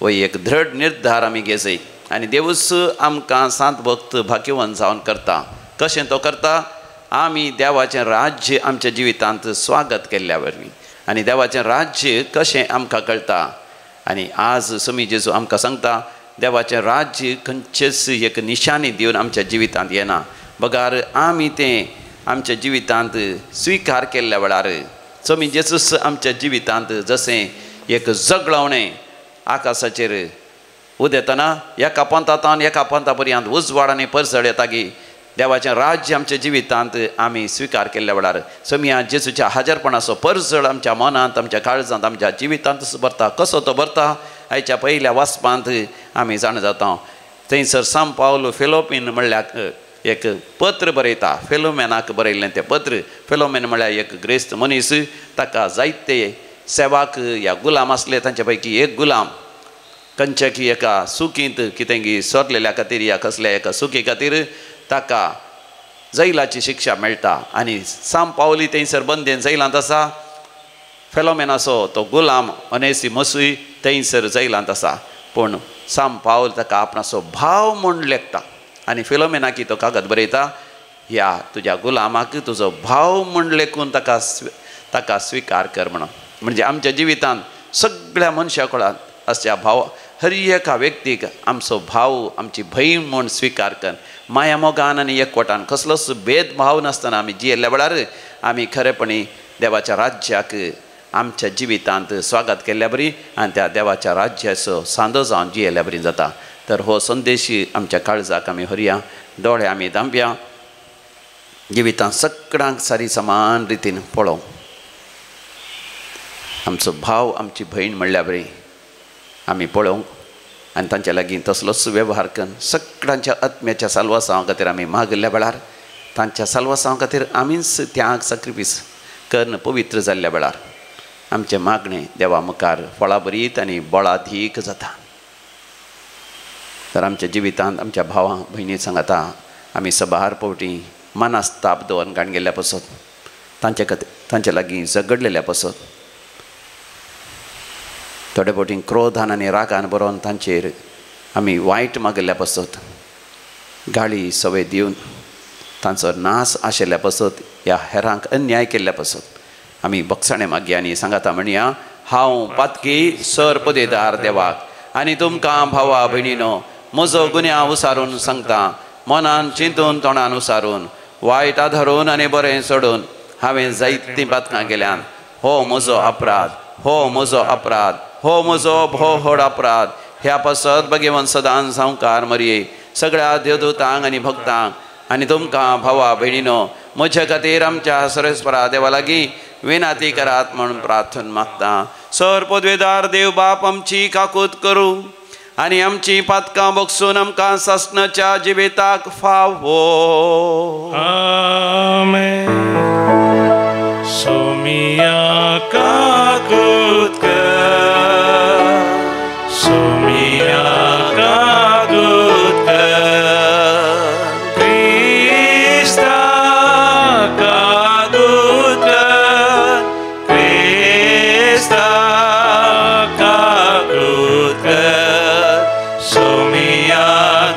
हो एक दृढ निर्धार आमी घेजय आनी देवूच आमकां सांत भक्त भाग्यवंत जावन करता. कशें तो करता? आमी देवाचें राज्य आमच्या जिवितांत स्वागत केल्ल्या वरवीं आनी देवाचें राज्य कशें आमकां कळटा आनी आज समी जेजू आमकां सांगता देवाचें राज्य खंयचेच एक निशाणी दिवन आमच्या जिवितांत येना बगार आमी तें आमच्या जिवितांत स्विकार केल्ल्या वेळार समी जेजूस आमच्या जिवितांत जशें एक जगळावणें आकाशाचेर उदेतना एका पंथांत एका पंथा पर्यंत उजवाड आनी परसळ येता की देवाचें राज्य आमच्या जिवितांत आमी स्विकार केल्ल्या वेळार समया जेजूच्या हाजरपणाचो परजळ आमच्या मनांत आमच्या काळजांत आमच्या जिवितांत भरता. कसो तो भरता आयच्या पयल्या वाचपांत आमी जाणा जाता. थंयसर सांव पावलो फिलोपीन म्हणल्यार एक पत्र बरयता. फिलोमेनाक बरयल्लें तें पत्र. फिलोमेन म्हळ्यार एक ग्रेस्त मनीस, ताका जायते सेवाक या गुलाम आसले. तांचे पैकी एक गुलाम खंयच्या की एका सुकींत कितें सोरलेल्या खातीर या कसल्या एका सुकी खातीर ताका जैलाची शिक्षा मेळटा आनी साम पावली थंयसर बंदेन जैलांत आसा. फिलोमेनाचो तो गुलाम ओनेसिमसूय थंयसर जैलांत आसा, पूण साम पावल ताका आपणाचो भाव म्हूण लेखता आनी फिलोमेनाकी तो कागद बरयता, ह्या तुज्या गुलामाक तुजो भाव म्हूण लेखून ताका स्विकार कर म्हणून. म्हणजे आमच्या जिवितांत सगळ्या मनशा कुळांत अशा भाव हर एका व्यक्तीक आमचो भाव आमची भयण म्हूण स्विकार कर. माया मोगान आनी एकवटान कसलोच भेदभाव नासतना आमी जियेल्ल्या वेळार आमी खरेपणी देवाच्या राज्याक आमच्या जिवितांत स्वागत केल्ल्या बरी आनी त्या देवाच्या राज्याचो सांदो जावन जियेल्ल्या बरी जाता. तर हो संदेश आमच्या काळजाक आमी हरया, दोळे आमी दांपया, जिवितांत सगळ्यांक सारी समान रितीन पळोवंक आमचो भाव आमची भयण म्हणल्या बरी आमी पळोवंक आनी तांच्या लागीं तसलोच वेव्हार करून सगळ्यांच्या आत्म्याच्या साल्वासांव खातीर आमी मागिल्ल्या वेळार तांच्या साल्वासांव खातीर आमीच त्याग सॅक्रिफीस करून पवित्र जाल्ल्या वेळार आमचें मागणें देवा मुखार फळाभरीत आनी बळाधीक जाता. तर आमच्या जिवितांत आमच्या भावां भयणी सांगाता आमी सबार फावटी मनास्ताप दवरून काण गेल्ल्या पसत तांचे खातीर तांचे लागीं झगडलेल्या पसत थोडे फावटी क्रोधान आनी रागान बरोवन तांचेर आमी वायट मागिल्ल्या पसत गाळी सवय दिवन तांचो नाश आशिल्ल्या पसत ह्या हेरांक अन्याय केल्ल्या पसत आमी बक्षाणे मागया आनी सांगाता म्हणया, हांव पातकी सर पदेदार देवाक आनी तुमकां भावा भयणीनो म्हजो गुन्यांव उसारून सांगता. मनान चिंतून तोंडान उसारून वायट आधारून आनी बरें सोडून हांवें जायतीं पातकां केल्यान. हो म्हजो अपराध, हो म्हजो अपराध, हो म्हजो भोव व्हड अपराध. ह्या पासत भगवान सदां सावकार मरये सगळ्या देवदूतांक आनी भक्तांक आनी तुमकां भावा भयणीनो म्हज्या खातीर आमच्या सरेस्परा देवा लागीं विनाती करात म्हणून प्रार्थना मागता. सर पदवेदार देव बाप आमची काकूत करूं आनी आमची पातकां बगसून आमकां सासणाच्या जिविताक फावो. आमेन. सोमिया काकूत कर, सोमिया काकूत कर, क्रिस्ता काकूत कर, क्रिस्ता काकूत कर, सोमिया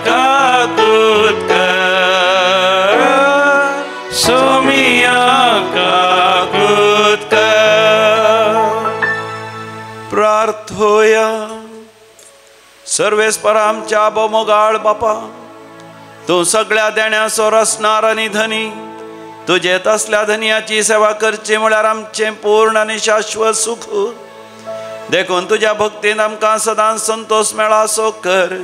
काकूत कर, सोमिया काकूत कर. प्रार्थोया. सर्वेस्पर आमच्या बोमोगाळ बापा, तूं सगळ्या देण्याचो रसणार आनी धनी, तुजे तसल्या धनयाची सेवा करची म्हळ्यार आमचें पूर्ण आनी शाश्वत सुख. देखून तुज्या भक्तीन आमकां सदांच संतोश मेळा असो कर.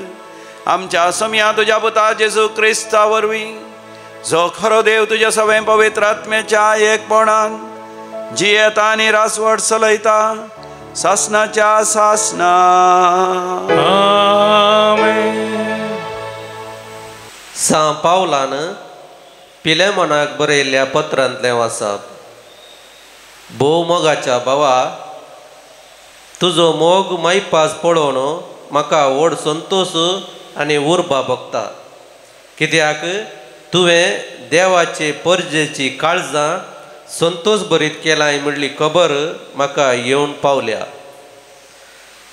आमच्या समया तुज्या पुता जेजू क्रिस्ता वरवीं, जो खरो देव तुज्या सवें पवित्र आत्म्याच्या एकपणान जियेता आनी रासवट चलयता सासनाच्या सासना. आमेन. सां पावलान पिलेमोनाक बरयल्ल्या पत्रांतलें वाचप. भोव मोगाच्या भावा, तुजो मोग मायपास पळोवन म्हाका व्हड संतोश आनी उर्बा भोगता, कित्याक तुवें देवाचे परजेची काळजां संतोश भरीत केलाय म्हणली खबर म्हाका येवन पावल्या.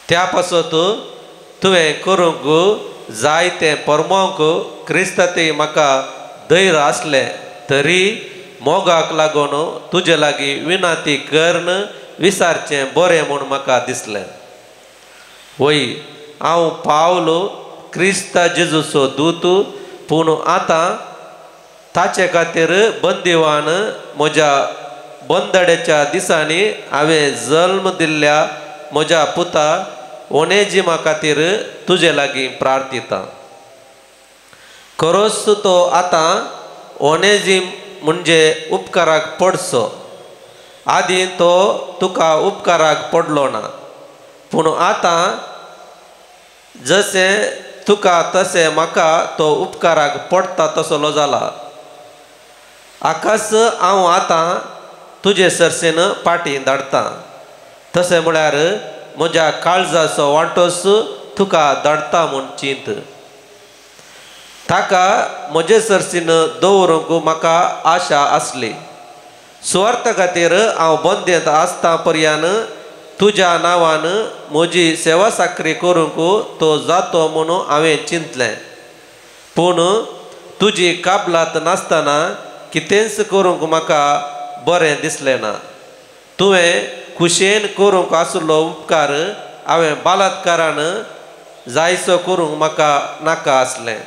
त्या पासत तुवें करूंक जाय तें परमोंक क्रिस्तांतय म्हाका धैर्य आसलें तरी मोगाक लागून तुजे लागीं विनाती करून विसारचें बरें म्हूण म्हाका दिसलें. वय हांव पावलो क्रिस्ता जेजूचो दूत, पूण आतां ताचे खातीर बंदिवान म्हज्या बंदड्याच्या दिसांनी हांवें जल्म दिल्ल्या म्हज्या पुता ओनेजिमा खातीर तुजे लागीं प्रार्थिता. खरोच तो आतां ओनेजीम म्हणजे उपकाराक पडचो, आदीं तो तुका उपकाराक पडलो ना, पूण आतां जशें तुका तशें म्हाका तो उपकाराक पडटा तसलो जाला. आकाश हांव आतां तुजे सरसेन पाटी धाडटा, तशें म्हळ्यार म्हज्या काळजाचो वांटोस तुका धाडटा म्हूण चिंत. ताका म्हजे सरसीन दवरूंक म्हाका आशा आसली. सुवार्थ खातीर हांव बंदेंत आसता पर्यान तुज्या नांवान म्हजी सेवा साकरी करूंक तो जातो म्हणून हांवें चिंतलें. पूण तुजी काबलात नासतना कितेंच करूंक म्हाका बरें दिसलें ना. तुवें खुशयेन करूंक आसलो उपकार हांवें बलात्कारान जायसो करूंक म्हाका नाका आसलें.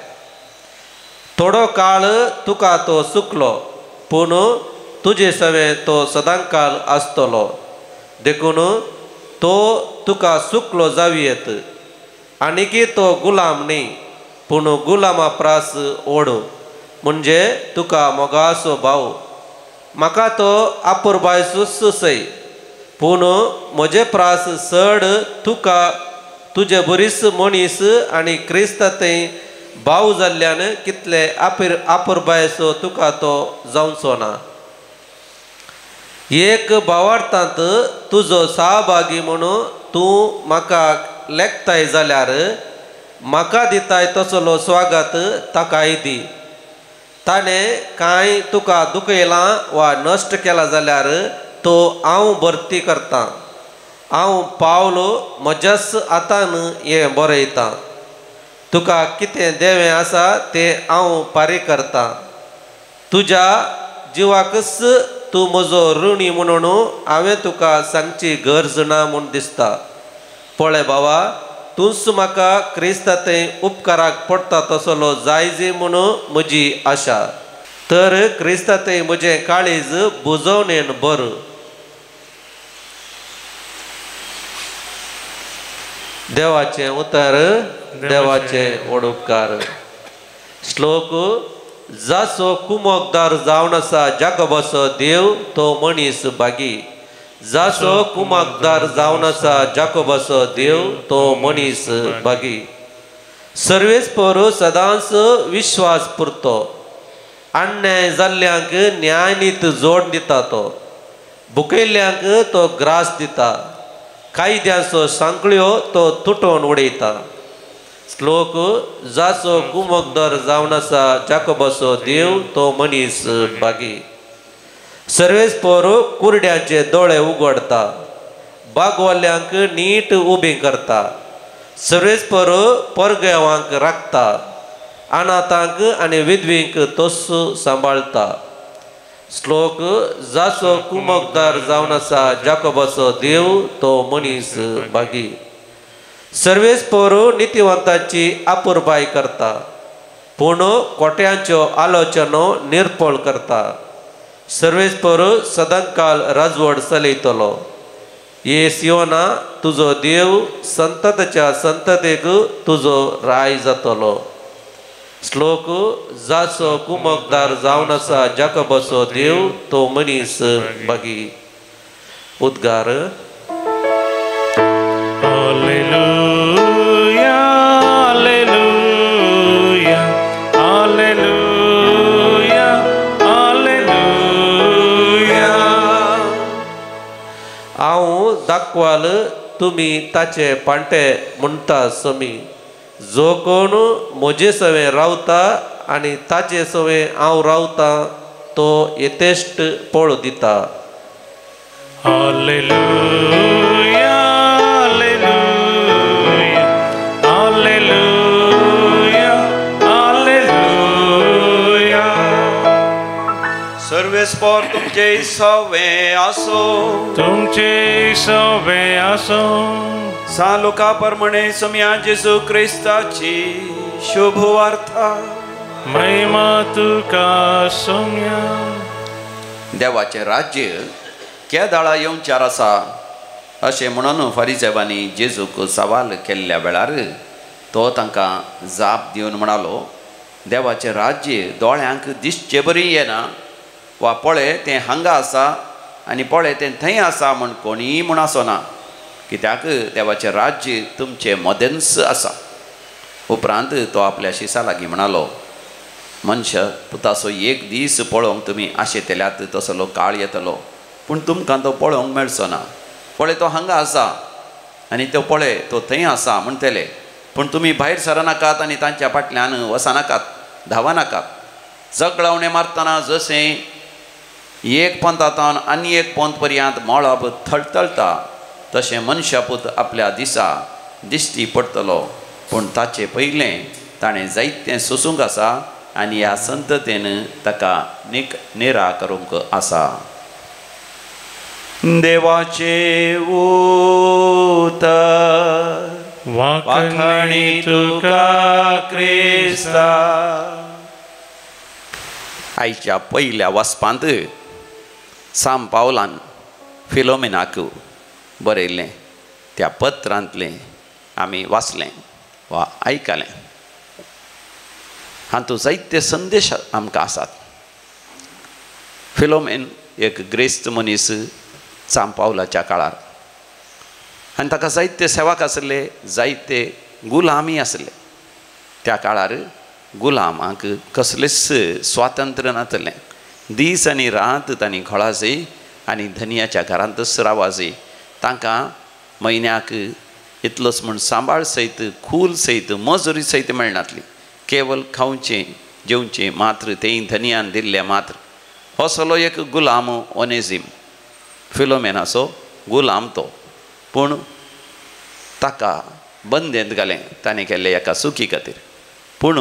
थोडो काळ तुका तो सुकलो, पूण तुजे सवें तो सदांकाळ आसतलो. देखून तो तुका सुकलो जावयेत. आनीकी तो गुलाम न्ही, पूण गुलामा प्रास ओड, म्हणजे तुका मोगासो भाव. म्हाका तो आपुरबायसूच सय, पूण म्हजे प्रास चड तुका तुजे बरीच मनीस आनी क्रिस्ता थंय भाव जाल्ल्यान कितले आपुरबायसो तुका तो जावचो ना. एक भावार्थांत तुजो सहभागी म्हणून तूं म्हाका लेखताय जाल्यार म्हाका दिताय तसलो स्वागत ताकाय दी. ताणें कांय तुका दुखयलां वा नश्ट केलां जाल्यार तो हांव भरती करतां. हांव पावल म्हज्याच हातान हें बरयतां. तुका कितें देवें आसा तें हांव फारीक करतां. तुज्या जिवाकच तूं म्हजो ऋणी म्हणून हांवें तुका सांगची गरज ना म्हूण दिसता. पळय बाबा, तूंच म्हाका क्रिस्ता थंय उपकाराक पडटा तसलो जायजी म्हणून म्हजी आशा. तर क्रिस्ता थंय म्हजें काळीज बुजवणेन बरं. देवाचें उतर, देवाचें व्हड उपकार. श्लोक. जासो कुमोकदार जावन आसा जाकोबाचो देव तो मनीस भागी. जासो कुमकदार जावन आसा जाकोबाचो देव तो मनीस भागी. सर्वेस्पर सदांच विश्वास पुरतो. अन्याय जाल्ल्यांक न्यायनीत जोड दिता तो. भुकयल्ल्यांक तो ग्रास दिता. कायद्यांचो सांकळ्यो तो तुटोवन उडयता. श्लोक. जाचो कुमकदार जावन आसा जाकोबाचो देव तो मनीस भागी. सर्वेस्पर कुरड्यांचे दोळे उगडता, बागवाल्यांक नीट उबी करता. सर्वेस्पर परगांवांक राखता, अनाथांक आनी विधवींक तोस सांबाळता. श्लोक. जाचो कुमकदार जावन आसा जाकोबाचो देव तो मनीस भागी. सर्वेस्पर नितिवंतांची आपुरबाय करता, पूण कोट्यांच्यो आलोचनो निर्पळ करता. सर्वेस्पर सदांकाळ राजवट चलयतलो. ये सियोना, तुजो देव संततच्या संततेक तुजो राय जातलो. श्लोक. जाचो कुमकदार जावन आसा जाकोबाचो देव तो मनीस भागी. उद्गार. Hallelujah, hallelujah, hallelujah, hallelujah. हांव दाखवाल तुमी ताचे पांटे म्हणटा समी. जो कोण म्हजे सवें रावता आनी ताचे सवें हांव रावता तो यथेश्ट पळ दिता. Hallelujah, hallelujah, hallelujah, hallelujah. सर्वेस्पर तुमचे सवें आसो. तुमचे सवें आसो. सान लुका प्रमाणे सोम्या जेजू क्रिस्ताची शुभ वार्ता. महिमा तुका सोम्या. देवाचें राज्य केदाळा येवच्यार आसा अशें म्हणून फारीसायबांनी जेजूक सवाल केल्ल्या वेळार तो तांकां जाप दिवन म्हणालो, देवाचें राज्य दोळ्यांक दिसचे बरी येना, वा पळय तें हांगा आसा आनी पळय तें थंय आसा म्हूण कोणीय म्हूण आसना, कित्याक देवाचें राज्य तुमचे मदेंच आसा. उपरांत तो आपल्या शिसा लागीं म्हणालो, मनशा पुताचो एक दीस पळोवंक तुमी आशेतल्यात तसलो काळ येतलो, पूण तुमकां तो पळोवंक मेळचो ना. पळय तो हांगा आसा आनी तो पळय तो थंय आसा म्हणटले, पूण तुमी भायर सरनाकात आनी तांच्या फाटल्यान वचनाकात, धांवनाकात. जगळावणें मारतना जशें एक पंथांतल्यान आनी एक पंथ पर्यंत मळब थळथळटा तशें मनशापूत आपल्या दिसा दिश्टी पडटलो, पूण ताचे पयलें ताणें जायतें सोसूंक आसा आनी ह्या संततेन ताका निरा करूंक आसा. देवाचें उतर. वाखाणी तुका क्रिस्ता. आयच्या पयल्या वाचपांत साम पावलान फिलोमिनाक बरयल्लें त्या पत्रांतलें आमी वाचलें वा आयकलें. हातूंत जायते संदेश आमकां आसात. फिलोमेन एक ग्रेस्त मनीस साम पावलाच्या काळार, आनी ताका जायते सेवक आसले, जायते गुलामी आसले. त्या काळार गुलामांक कसलेंच स्वातंत्र्य नासलें. दीस आनी रात तांणी घोळाजय आनी धनियाच्या घरांतच रावाजय. तांकां म्हयन्याक इतलोच म्हूण सांबाळ सयत, खूल सयत, मजुरी सयत मेळनासली. केवल खावचें जेवचें मात्र तेंय धनियान दिल्लें मात्र. हो सलो एक गुलाम ओनेझीम, फिलोमेनाचो गुलाम तो, पूण ताका बंदेंत घालें ताणें केल्लें एका सुकी खातीर. पूण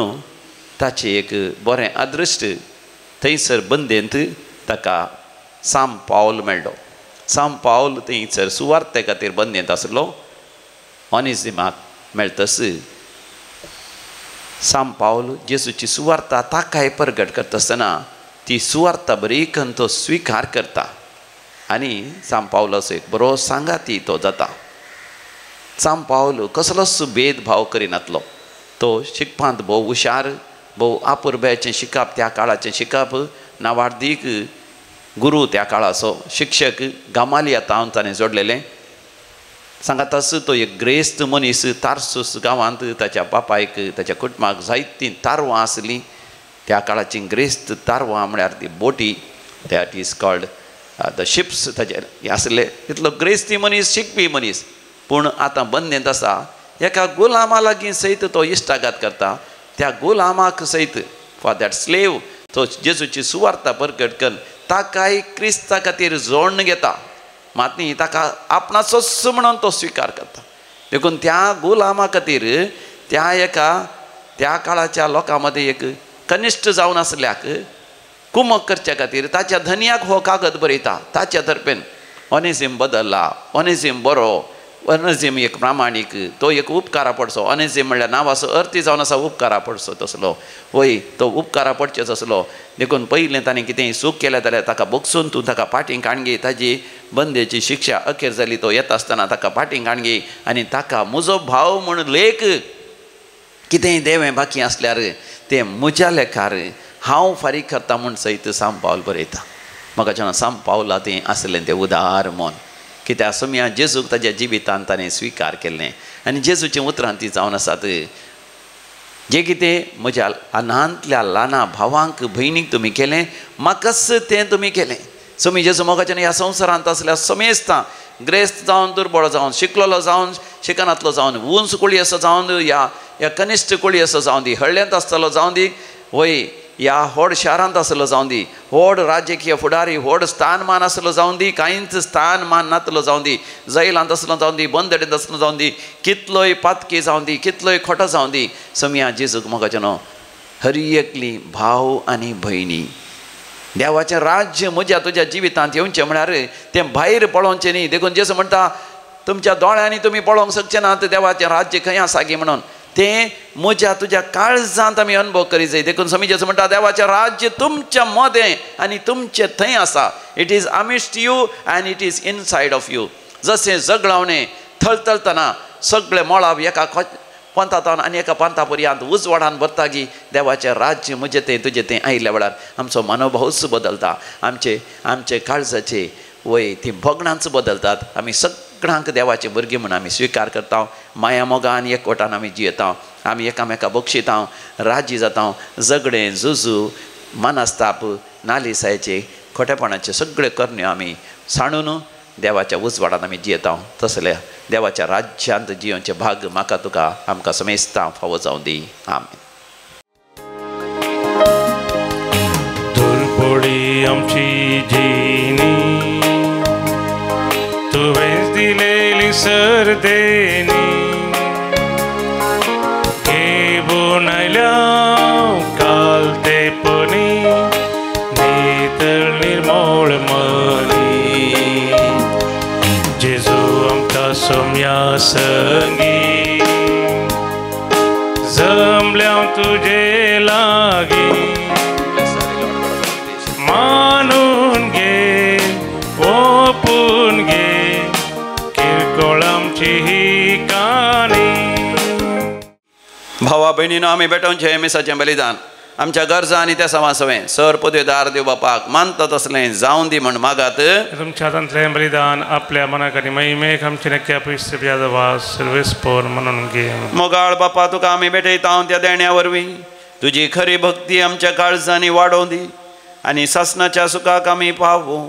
ताचें एक बरें अदृश्ट, थंयसर बंदेंत ताका साम पावल मेळ्ळो. साम पावल थंयसर सुवार्थे खातीर बंदेंत आसलो. ओनेझिमाक मेळटस साम पावल जेजूची सुवार्ता ताकाय परगट करता आसतना ती सुवार्ता बरी करून तो स्विकार करता आनी साम पावलाचो एक बरो सांगाती तो जाता. साम पावल कसलोच भेदभाव करिनातलो. तो शिकपांत भोव हुशार, भोव आपुरब्याचें शिकप, त्या काळाचें शिकप, नावार्दीक गुरू त्या काळाचो शिक्षक गामालिया तावन ताणें जोडलेलें. सांगातास तो एक ग्रेस्त मनीस. तारसूस गांवांत ताच्या बापायक ताच्या कुटुंबाक जायतीं तारवां आसलीं. त्या काळाचीं ग्रेस्त तारवां म्हळ्यार ती बोटी, that is called the ships, ताचेर आसले. इतलो ग्रेस्ती मनीस, शिकपी मनीस, पूण आतां बंदेंत आसा. एका गुलामा लागीं सयत तो इश्टागात करता. त्या गुलामाक सयत, फॉर that slave, तो जेजूची सुवार्ता परगट करून ताकाय क्रिस्ता खातीर जोडून घेता. मात न्ही ताका आपणाचोच म्हणून तो स्विकार करता. देखून त्या गुलामा खातीर त्या एका त्या काळाच्या लोकां मदें एक कनिश्ठ जावन आसल्याक कुमक करच्या खातीर ताच्या धनियाक हो कागद बरयता. ताच्या तर्फेन ओनेझीम बदल्ला, ओनेझीम बरो, ओनेझीम एक प्रामाणीक, तो एक उपकारा पडचो. ओनेझीम म्हणल्यार नांवाचो अर्थी जावन आसा उपकारा पडचो तसलो, वय तो उपकारा पडचेच आसलो. देखून पयलें ताणें कितेंय चूक केलें जाल्यार ताका बगसून तूं ताका पाटींग काणगे. ताजी बंदेची शिक्षा अखेर जाली, तो येता आसतना ताका पाटींग काणगे आनी ताका म्हजो भाव म्हूण लेख. कितेंय देवें बाकी आसल्यार तें म्हज्या लेखार हांव फारीक करता म्हूण सयत साम पावल बरयता. म्हाका जेन्ना साम पावला तें आसलें तें उदार मन, कित्याक सोम्या जेजूक ताज्या जिवितान ताणें स्विकार केल्लें आनी जेजूचीं उतरां तीं जावन आसात, जें कितें म्हज्या अनांतल्या ल्हाना भावांक भयणीक तुमी केलें म्हाकाच तें तुमी केलें. सोमी जेजू मोगाच्यान ह्या संवसारांत आसल्या समेस्तां, ग्रेस्त जावन, दुर्बळ जावन, शिकलेलो जावन, शिकनातलो जावन, उंच कुळी आसा जावन, ह्या कनिश्ठ कुळी आसा जावन दी, हळ्ळ्यांत आसतलो जावन दी, वय ह्या व्हड शारांत आसलो जावन दी, व्हड राजकीय फुडारी, व्हड स्थानमान आसलो जावन दी, कांयच स्थानमान नातलो जावन दी, जैलांत आसलो जावन दी, बंदडींत आसलो जावन दी, कितलोय पातकी जावन दी, कितलोय खोटो जावन दी, सोमया जेजूक मोगाच्यानो हर एकली भाव आनी भयणी देवाचें राज्य म्हज्या तुज्या जिवितांत येवचें म्हळ्यार तें भायर पळोवचें न्ही. देखून जेजू म्हणटा तुमच्या दोळ्यांनी तुमी पळोवंक शकचे नात देवाचें राज्य खंय आसा गी म्हणून, तें म्हज्या तुज्या काळजांत आमी अनुभव करी जाय. देखून स्वामी जेजू म्हणटा देवाचें राज्य तुमच्या मदें आनी तुमचें थंय आसा. It is amidst you and it is inside of you. जशें जगळावणें थळथळतना सगळें मळब एका पंथांत आनी एका पंथा पर्यंत उजवाडान भरता की देवाचें राज्य म्हजें तें तुजें तें आयिल्ल्या वेळार आमचो मनोभावच बदलता, आमचे आमचे काळजाचे वय ती भोगणांच बदलतात. आमी सगळ्यांक देवाचे भुरगीं म्हूण आमी स्विकार करता, माया मोगान एकवटान आमी जियेता. आमी एकामेका बक्षितां, राजी जाता, झगडें, झुजू, मनस्ताप, नालिसायचे, खोटेपणाचे सगळे करण्यो आमी सांडून देवाच्या उजवाडान आमी जियेता. तसल्या देवाच्या राज्यांत जियोवचें भाग म्हाका तुका आमकां समेस्तां फावो जावं दी. आमेन. दुर्बोळी आमची जिणी तुवेंच दिलेली सर्देनी, घेवन आयल्या काल ते पणी नितळ निर्मोळ मनी. जेजू आमच्या सोम्या संगी जमल्या तुजे लागीं, मानून घे ओपून घे किरकोळ आमची ही काणी. भावा भयणीनो, आमी भेटोवचें मिसाचें बलिदान आमच्या गरजा आनी त्या सवासवें सर पदवेदार देव बापाक मानता तसलें जावन दी म्हण मागात. तुमच्या हातांतलें बलिदान आपल्या मनाक आनी महिमेक आमचे नक्की सर्वेस्पोर म्हणून घे. मोगाळ बापा, तुका आमी भेटयता त्या देण्या वरवीं तुजी खरी भक्ती आमच्या काळजांनी वाडोवं दी आनी सासणाच्या सुखाक आमी पावूं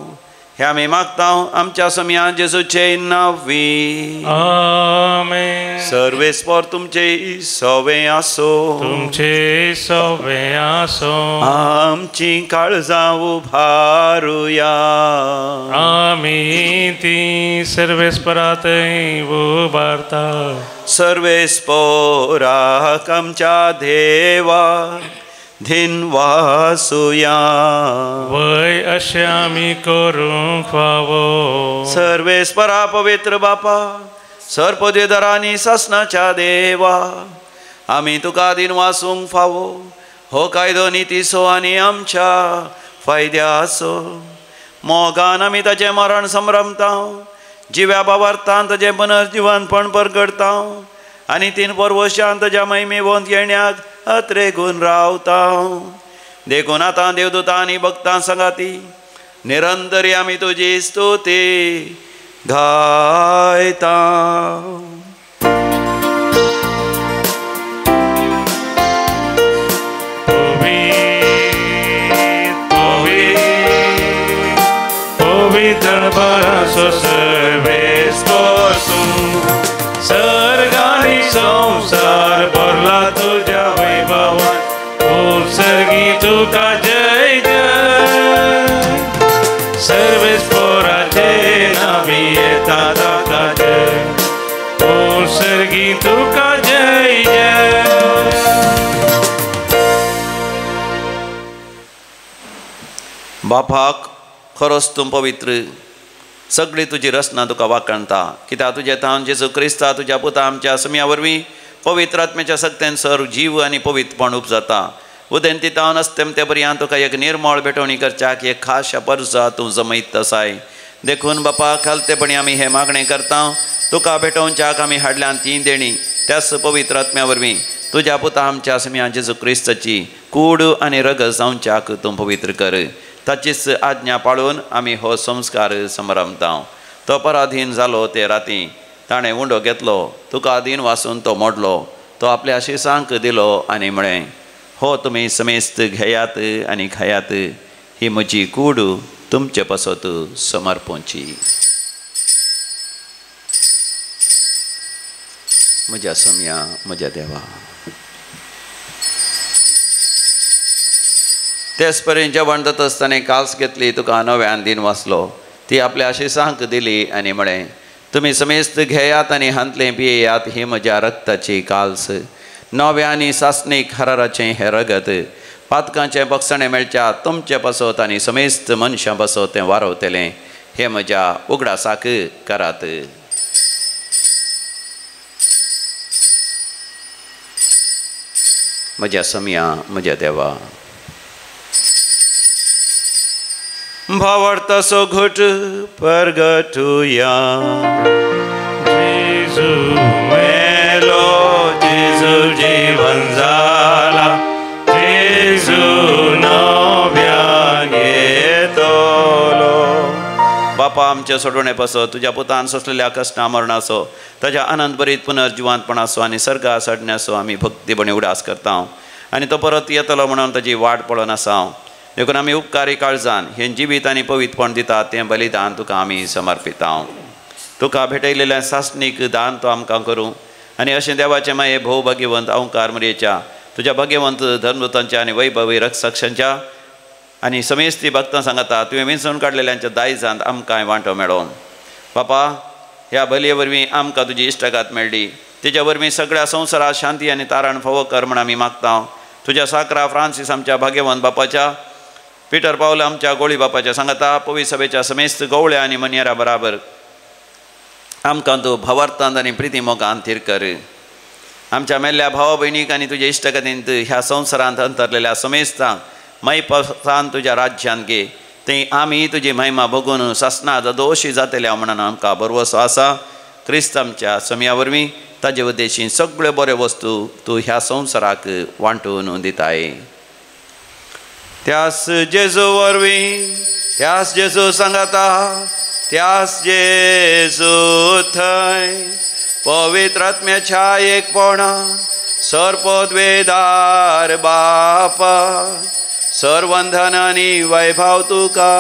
हे आमी मागता आमच्या सोम्या जेजूचे नांवी. आमेन. सर्वेस्पोर तुमचे सवे आसो, तुमचे सवे आसो. आमची काळजां उभारुया, आमी ती सर्वेस्परात उबारता. सर्वेस्पोराक आमच्या देवा धिनवासुया, वय अशें आमी करूंक फावो. सर्वेस्परा पवित्र बापा, सर्पदेदरांनी सासणाच्या देवा, आमी तुका दिनवासूंक फावो. हो कायदो नितीचो आनी आमच्या फायद्याचो. मोगान आमी ताचें मरण संभ्रमता, जिव्या बावार्थान ताचें पुनर्जिवनपण परगडता आनी तीन परवशान ताच्या महिमेवंत येण्याक अत्रेगून रावता. देखून आतां देवदूतां आनी भक्तां सांगाती निरंतरी आमी तुजी स्तुती गायता. पवित्र बरासो सर्वेस्पोर तूं, सर्गानी संवसार भरला तुज्या वैभवान, उत्सर्गी तुका जय जय. सर्वेस्पोराचे नावी येता ताका जय, उत्सर्गी तुका जय जय. बापाक खरोच तूं पवित्र, सगळी तुजी रचना तुका वाखाणता. कित्याक तुजें थावन जेजू क्रिस्ता तुज्या पुता आमच्या सम्या वरवीं पवित्र आत्म्याच्या सक्त्यान सर जीव आनी पवित्रपण उपजाता. उदेंती तावन अस्तेमते पर्यंत तुका एक निर्मळ भेटवणी करच्याक एक खास परजा तूं जमयत आसाय. देखून बापा खालतेपणी आमी हें मागणें करता, तुका भेटोवच्याक आमी हाडल्यान ती देणी त्याच पवित्र आत्म्या वरवीं तुज्या पुता आमच्या सम्या जेजू क्रिस्ताची कूड आनी रगत जावच्याक तूं पवित्र कर. ताचीच आज्ञा पाळून आमी हो संस्कार संभ्रमता. तो पराधीन जालो ते राती ताणें उंडो घेतलो, तुका अधीन वासून तो मोडलो, तो आपल्या शिसांक दिलो आनी म्हळें, हो तुमी समेस्त घेयात आनी खायात, ही म्हजी कूड तुमचे पासत समर्पोवची. म्हज्या सोम्या, म्हज्या देवा. तेच परेन जेवण जाता आसतना काल्स घेतली, तुका नव्यान दिन वाचलो, ती आपल्या शिसांक दिली आनी म्हळें, तुमी समेस्त घेयात आनी हांतलें पियेयात, ही म्हज्या रक्ताची काल्स, नव्या आनी सासणीक हराराचें हें रगत, पातकांचें बक्षणें मेळच्या तुमचे पासत आनी समेस्त मनशां पासत तें वारवतलें, हें म्हज्या उगडासाक करात. म्हज्या सोम्या, म्हज्या देवा. भावार्थाचो घट परगटुया. जेजू मेलो, जेजू जीवन जाला, जेजू नव्यान येतलो. बापा आमचे सोडवणे पासत तुज्या पुतान सोंसलेल्या कश्टा मरणाचो ताज्या आनंद भरीत पुनर्जिवांतपणाचो आनी सर्गा चडण्याचो आमी भक्तीपणी उडास करता आनी तो परत येतलो म्हणून ताजी वाट पळोवन आसा. देखून आमी उपकारी काळजान हें जिवीत आनी पवित्रपण दिता तें बलिदान तुका आमी समर्पिता. तुका भेटयलेलें सासणीक दान तो आमकां करूं आनी अशें देवाचें माये भोव भाग्यवंत अहंकार मुरयेच्या तुज्या भाग्यवंत धर्मदूतांच्या आनी वैभवी रक्षकांच्या आनी समेस्ती भक्तां सांगता तुवें विंचून काडलेल्यांच्या दायजांत आमकां वांटो मेळो. बापा ह्या बलये वरवीं आमकां तुजी इश्टागात मेळ्ळी तेज्या वरवीं सगळ्या संवसारात शांती आनी तारण फावो कर म्हण आमी मागता. तुज्या साकरा फ्रांसीस आमच्या भाग्यवंत बापाच्या पिटर पावल आमच्या गोळी बापाच्या सांगता पवी सभेच्या समेस्त गवळ्या आनी मनियरा बराबर आमकां तूं भावार्थांत आनी प्रिती मोगान थीर कर. आमच्या मेल्ल्या भावा भयणीक आनी तुज्या इश्टागतींत ह्या संवसारांत अंतरलेल्या समेस्तांक मैपसान तुज्या राज्यांत घे थंय आमी तुजी महिमा भोगून सासना दोशी जातल्या म्हणून आमकां भरवसो आसा. क्रिस्त आमच्या समया वरवीं ताजे उद्देशीन सगळ्यो बऱ्यो वस्तू तूं ह्या संवसाराक वांटून दिताय. त्यास जेजू वरवीं त्यास जेजू सांगाता त्यास जेजू थंय पवित्र आत्म्याच्या एकपणान सर्पद्वेदार बापा सर्वंधन आनी वैभव तुका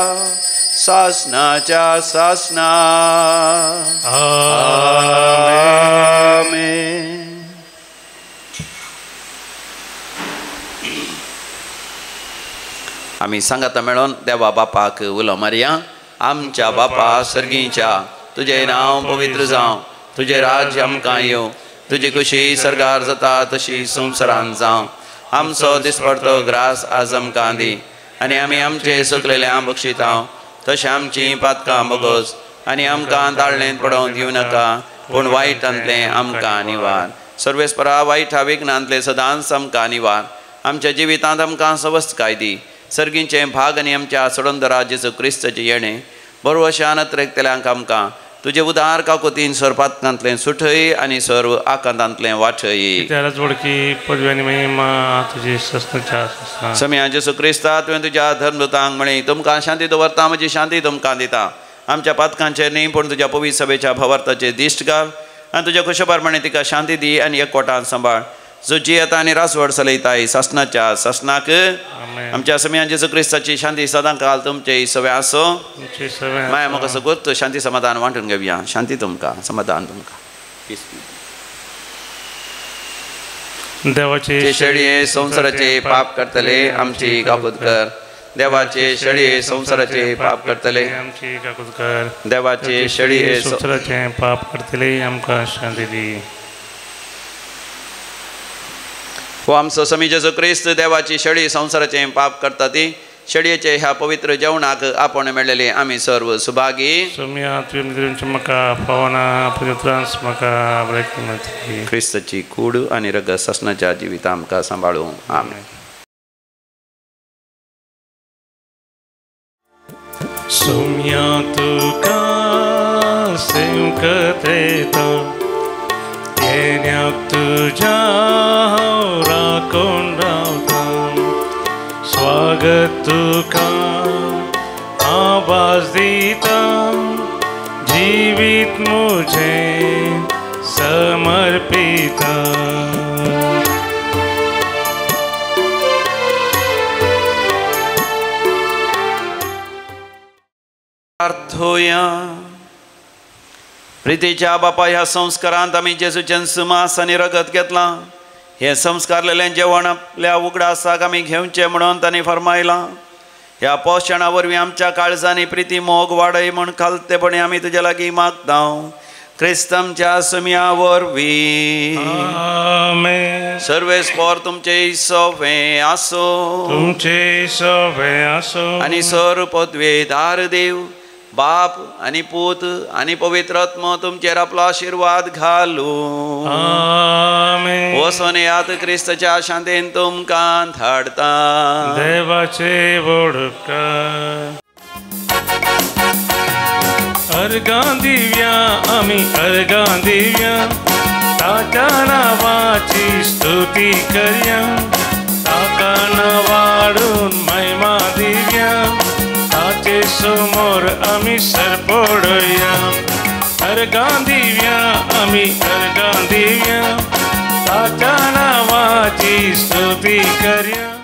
सासनाच्या सासना. आमेन. आमी सांगाता मेळोन देवा बापाक उलो मारया. आमच्या बापा सर्गीच्या तुजें नांव पवित्र जावं, तुजें राज्य आमकां येवं, तुजी खुशी सर्गार जाता तशी संवसारांत जावं. आमचो दिसपडतो ग्रास आज आमकां दी आनी आमी आमचे सुकलेले बक्षिता तशें आमचीं पातकां बोगोस आनी आमकां ताळणेंत पडोवन दिवं नाका पूण वायटांतलें आमकां निवार. सर्वेस्परा वायटा विघ्नांतलें सदांच आमकां निवार. आमच्या जिवितांत आमकां सवस्तकाय दी. सर्गींचें भाग आनी आमच्या सोडंदरा जेजू क्रिस्ताचें येणें बरवशान अत्रेकतल्यांक आमकां तुजे उदार काकुतीन सर्पातकांतलें सुठय आनी सर्व आकांतांतलें वाटय. सम्या जेजू क्रिस्ता तुवें तुज्या धर्मदूतांक म्हळें तुमकां शांती दवरता म्हजी शांती तुमकां दिता. आमच्या पातकांचेर न्ही पूण तुज्या पवित्र सभेच्या भावार्थाचेर दिश्ट घाल आनी तुज्या खुशे तिका शांती दी आनी एकवटान सांबाळ. जो जियेता आनी रासवड चलयताय सासनाच्या सासनाक. आमच्या सम्या जेजू क्रिस्ताची शांती सदां काल तुमचे सवे आसो. माया म्हाका सगळो शांती समाधान वांटून घेवया. शांती तुमकां समाधान तुमकां. देवाचे शेळये संवसाराचे पाप करतले आमची काकूत कर. देवाचे शेळये संवसाराचे पाप करतले आमची काकूत कर. देवाचे शेळये संवसाराचे पाप करतले आमकां शांती दी. हो आमचो समी जेजू क्रिस्त देवाची शेळी संवसाराचें पाप करता ती शेळयेचे ह्या पवित्र जेवणाक आपण मेळ्ळेले आमी सर्व सुभागी. क्रिस्ताची कूड आनी रगत सासनाच्या जिविता आमकां सांबाळूं. आमेन. सोम्या तुका सेवकत येता येण्याक तुज्या राखून रावता स्वागत तुका आवाज दिता जिवीत मुझे समर्पिता. प्रार्थोया. प्रितीच्या बापा ह्या संस्कारांत आमी जेजूचें सुमास आनी रगत घेतलां. हें संस्कारलेलें जेवण आपल्या उगडासाक आमी घेवचें म्हणून तांणी फर्मायलां. ह्या पोशणा वरवीं आमच्या काळजांनी प्रिती मोग वाडय म्हूण खालतेपणी आमी तुज्या लागीं मागता. क्रिस्त आमच्या सुम्या वरवीं. सर्वेस्पर तुमचे सोवे आसो. तुमचे सोवे आसो. आनी सर पदवेदार देव बाप आनी पूत आनी पवित्र आत्मो तुमचेर आपलो आशिर्वाद घालूं. आमेन. वचून येयात क्रिस्ताच्या शांतीन तुमकां धाडता. देवाचे वडकार अर्गां दिव्या आमी अर्गां दिव्या ताच्या नांवाची स्तुती करया ताका नांवाडून महिमा दिव्या ताचे समोर आमी सरपडया, अर्गां दिव्या आमी अर्गां दिव्या, ताच्या नांवाची स्तुती करया।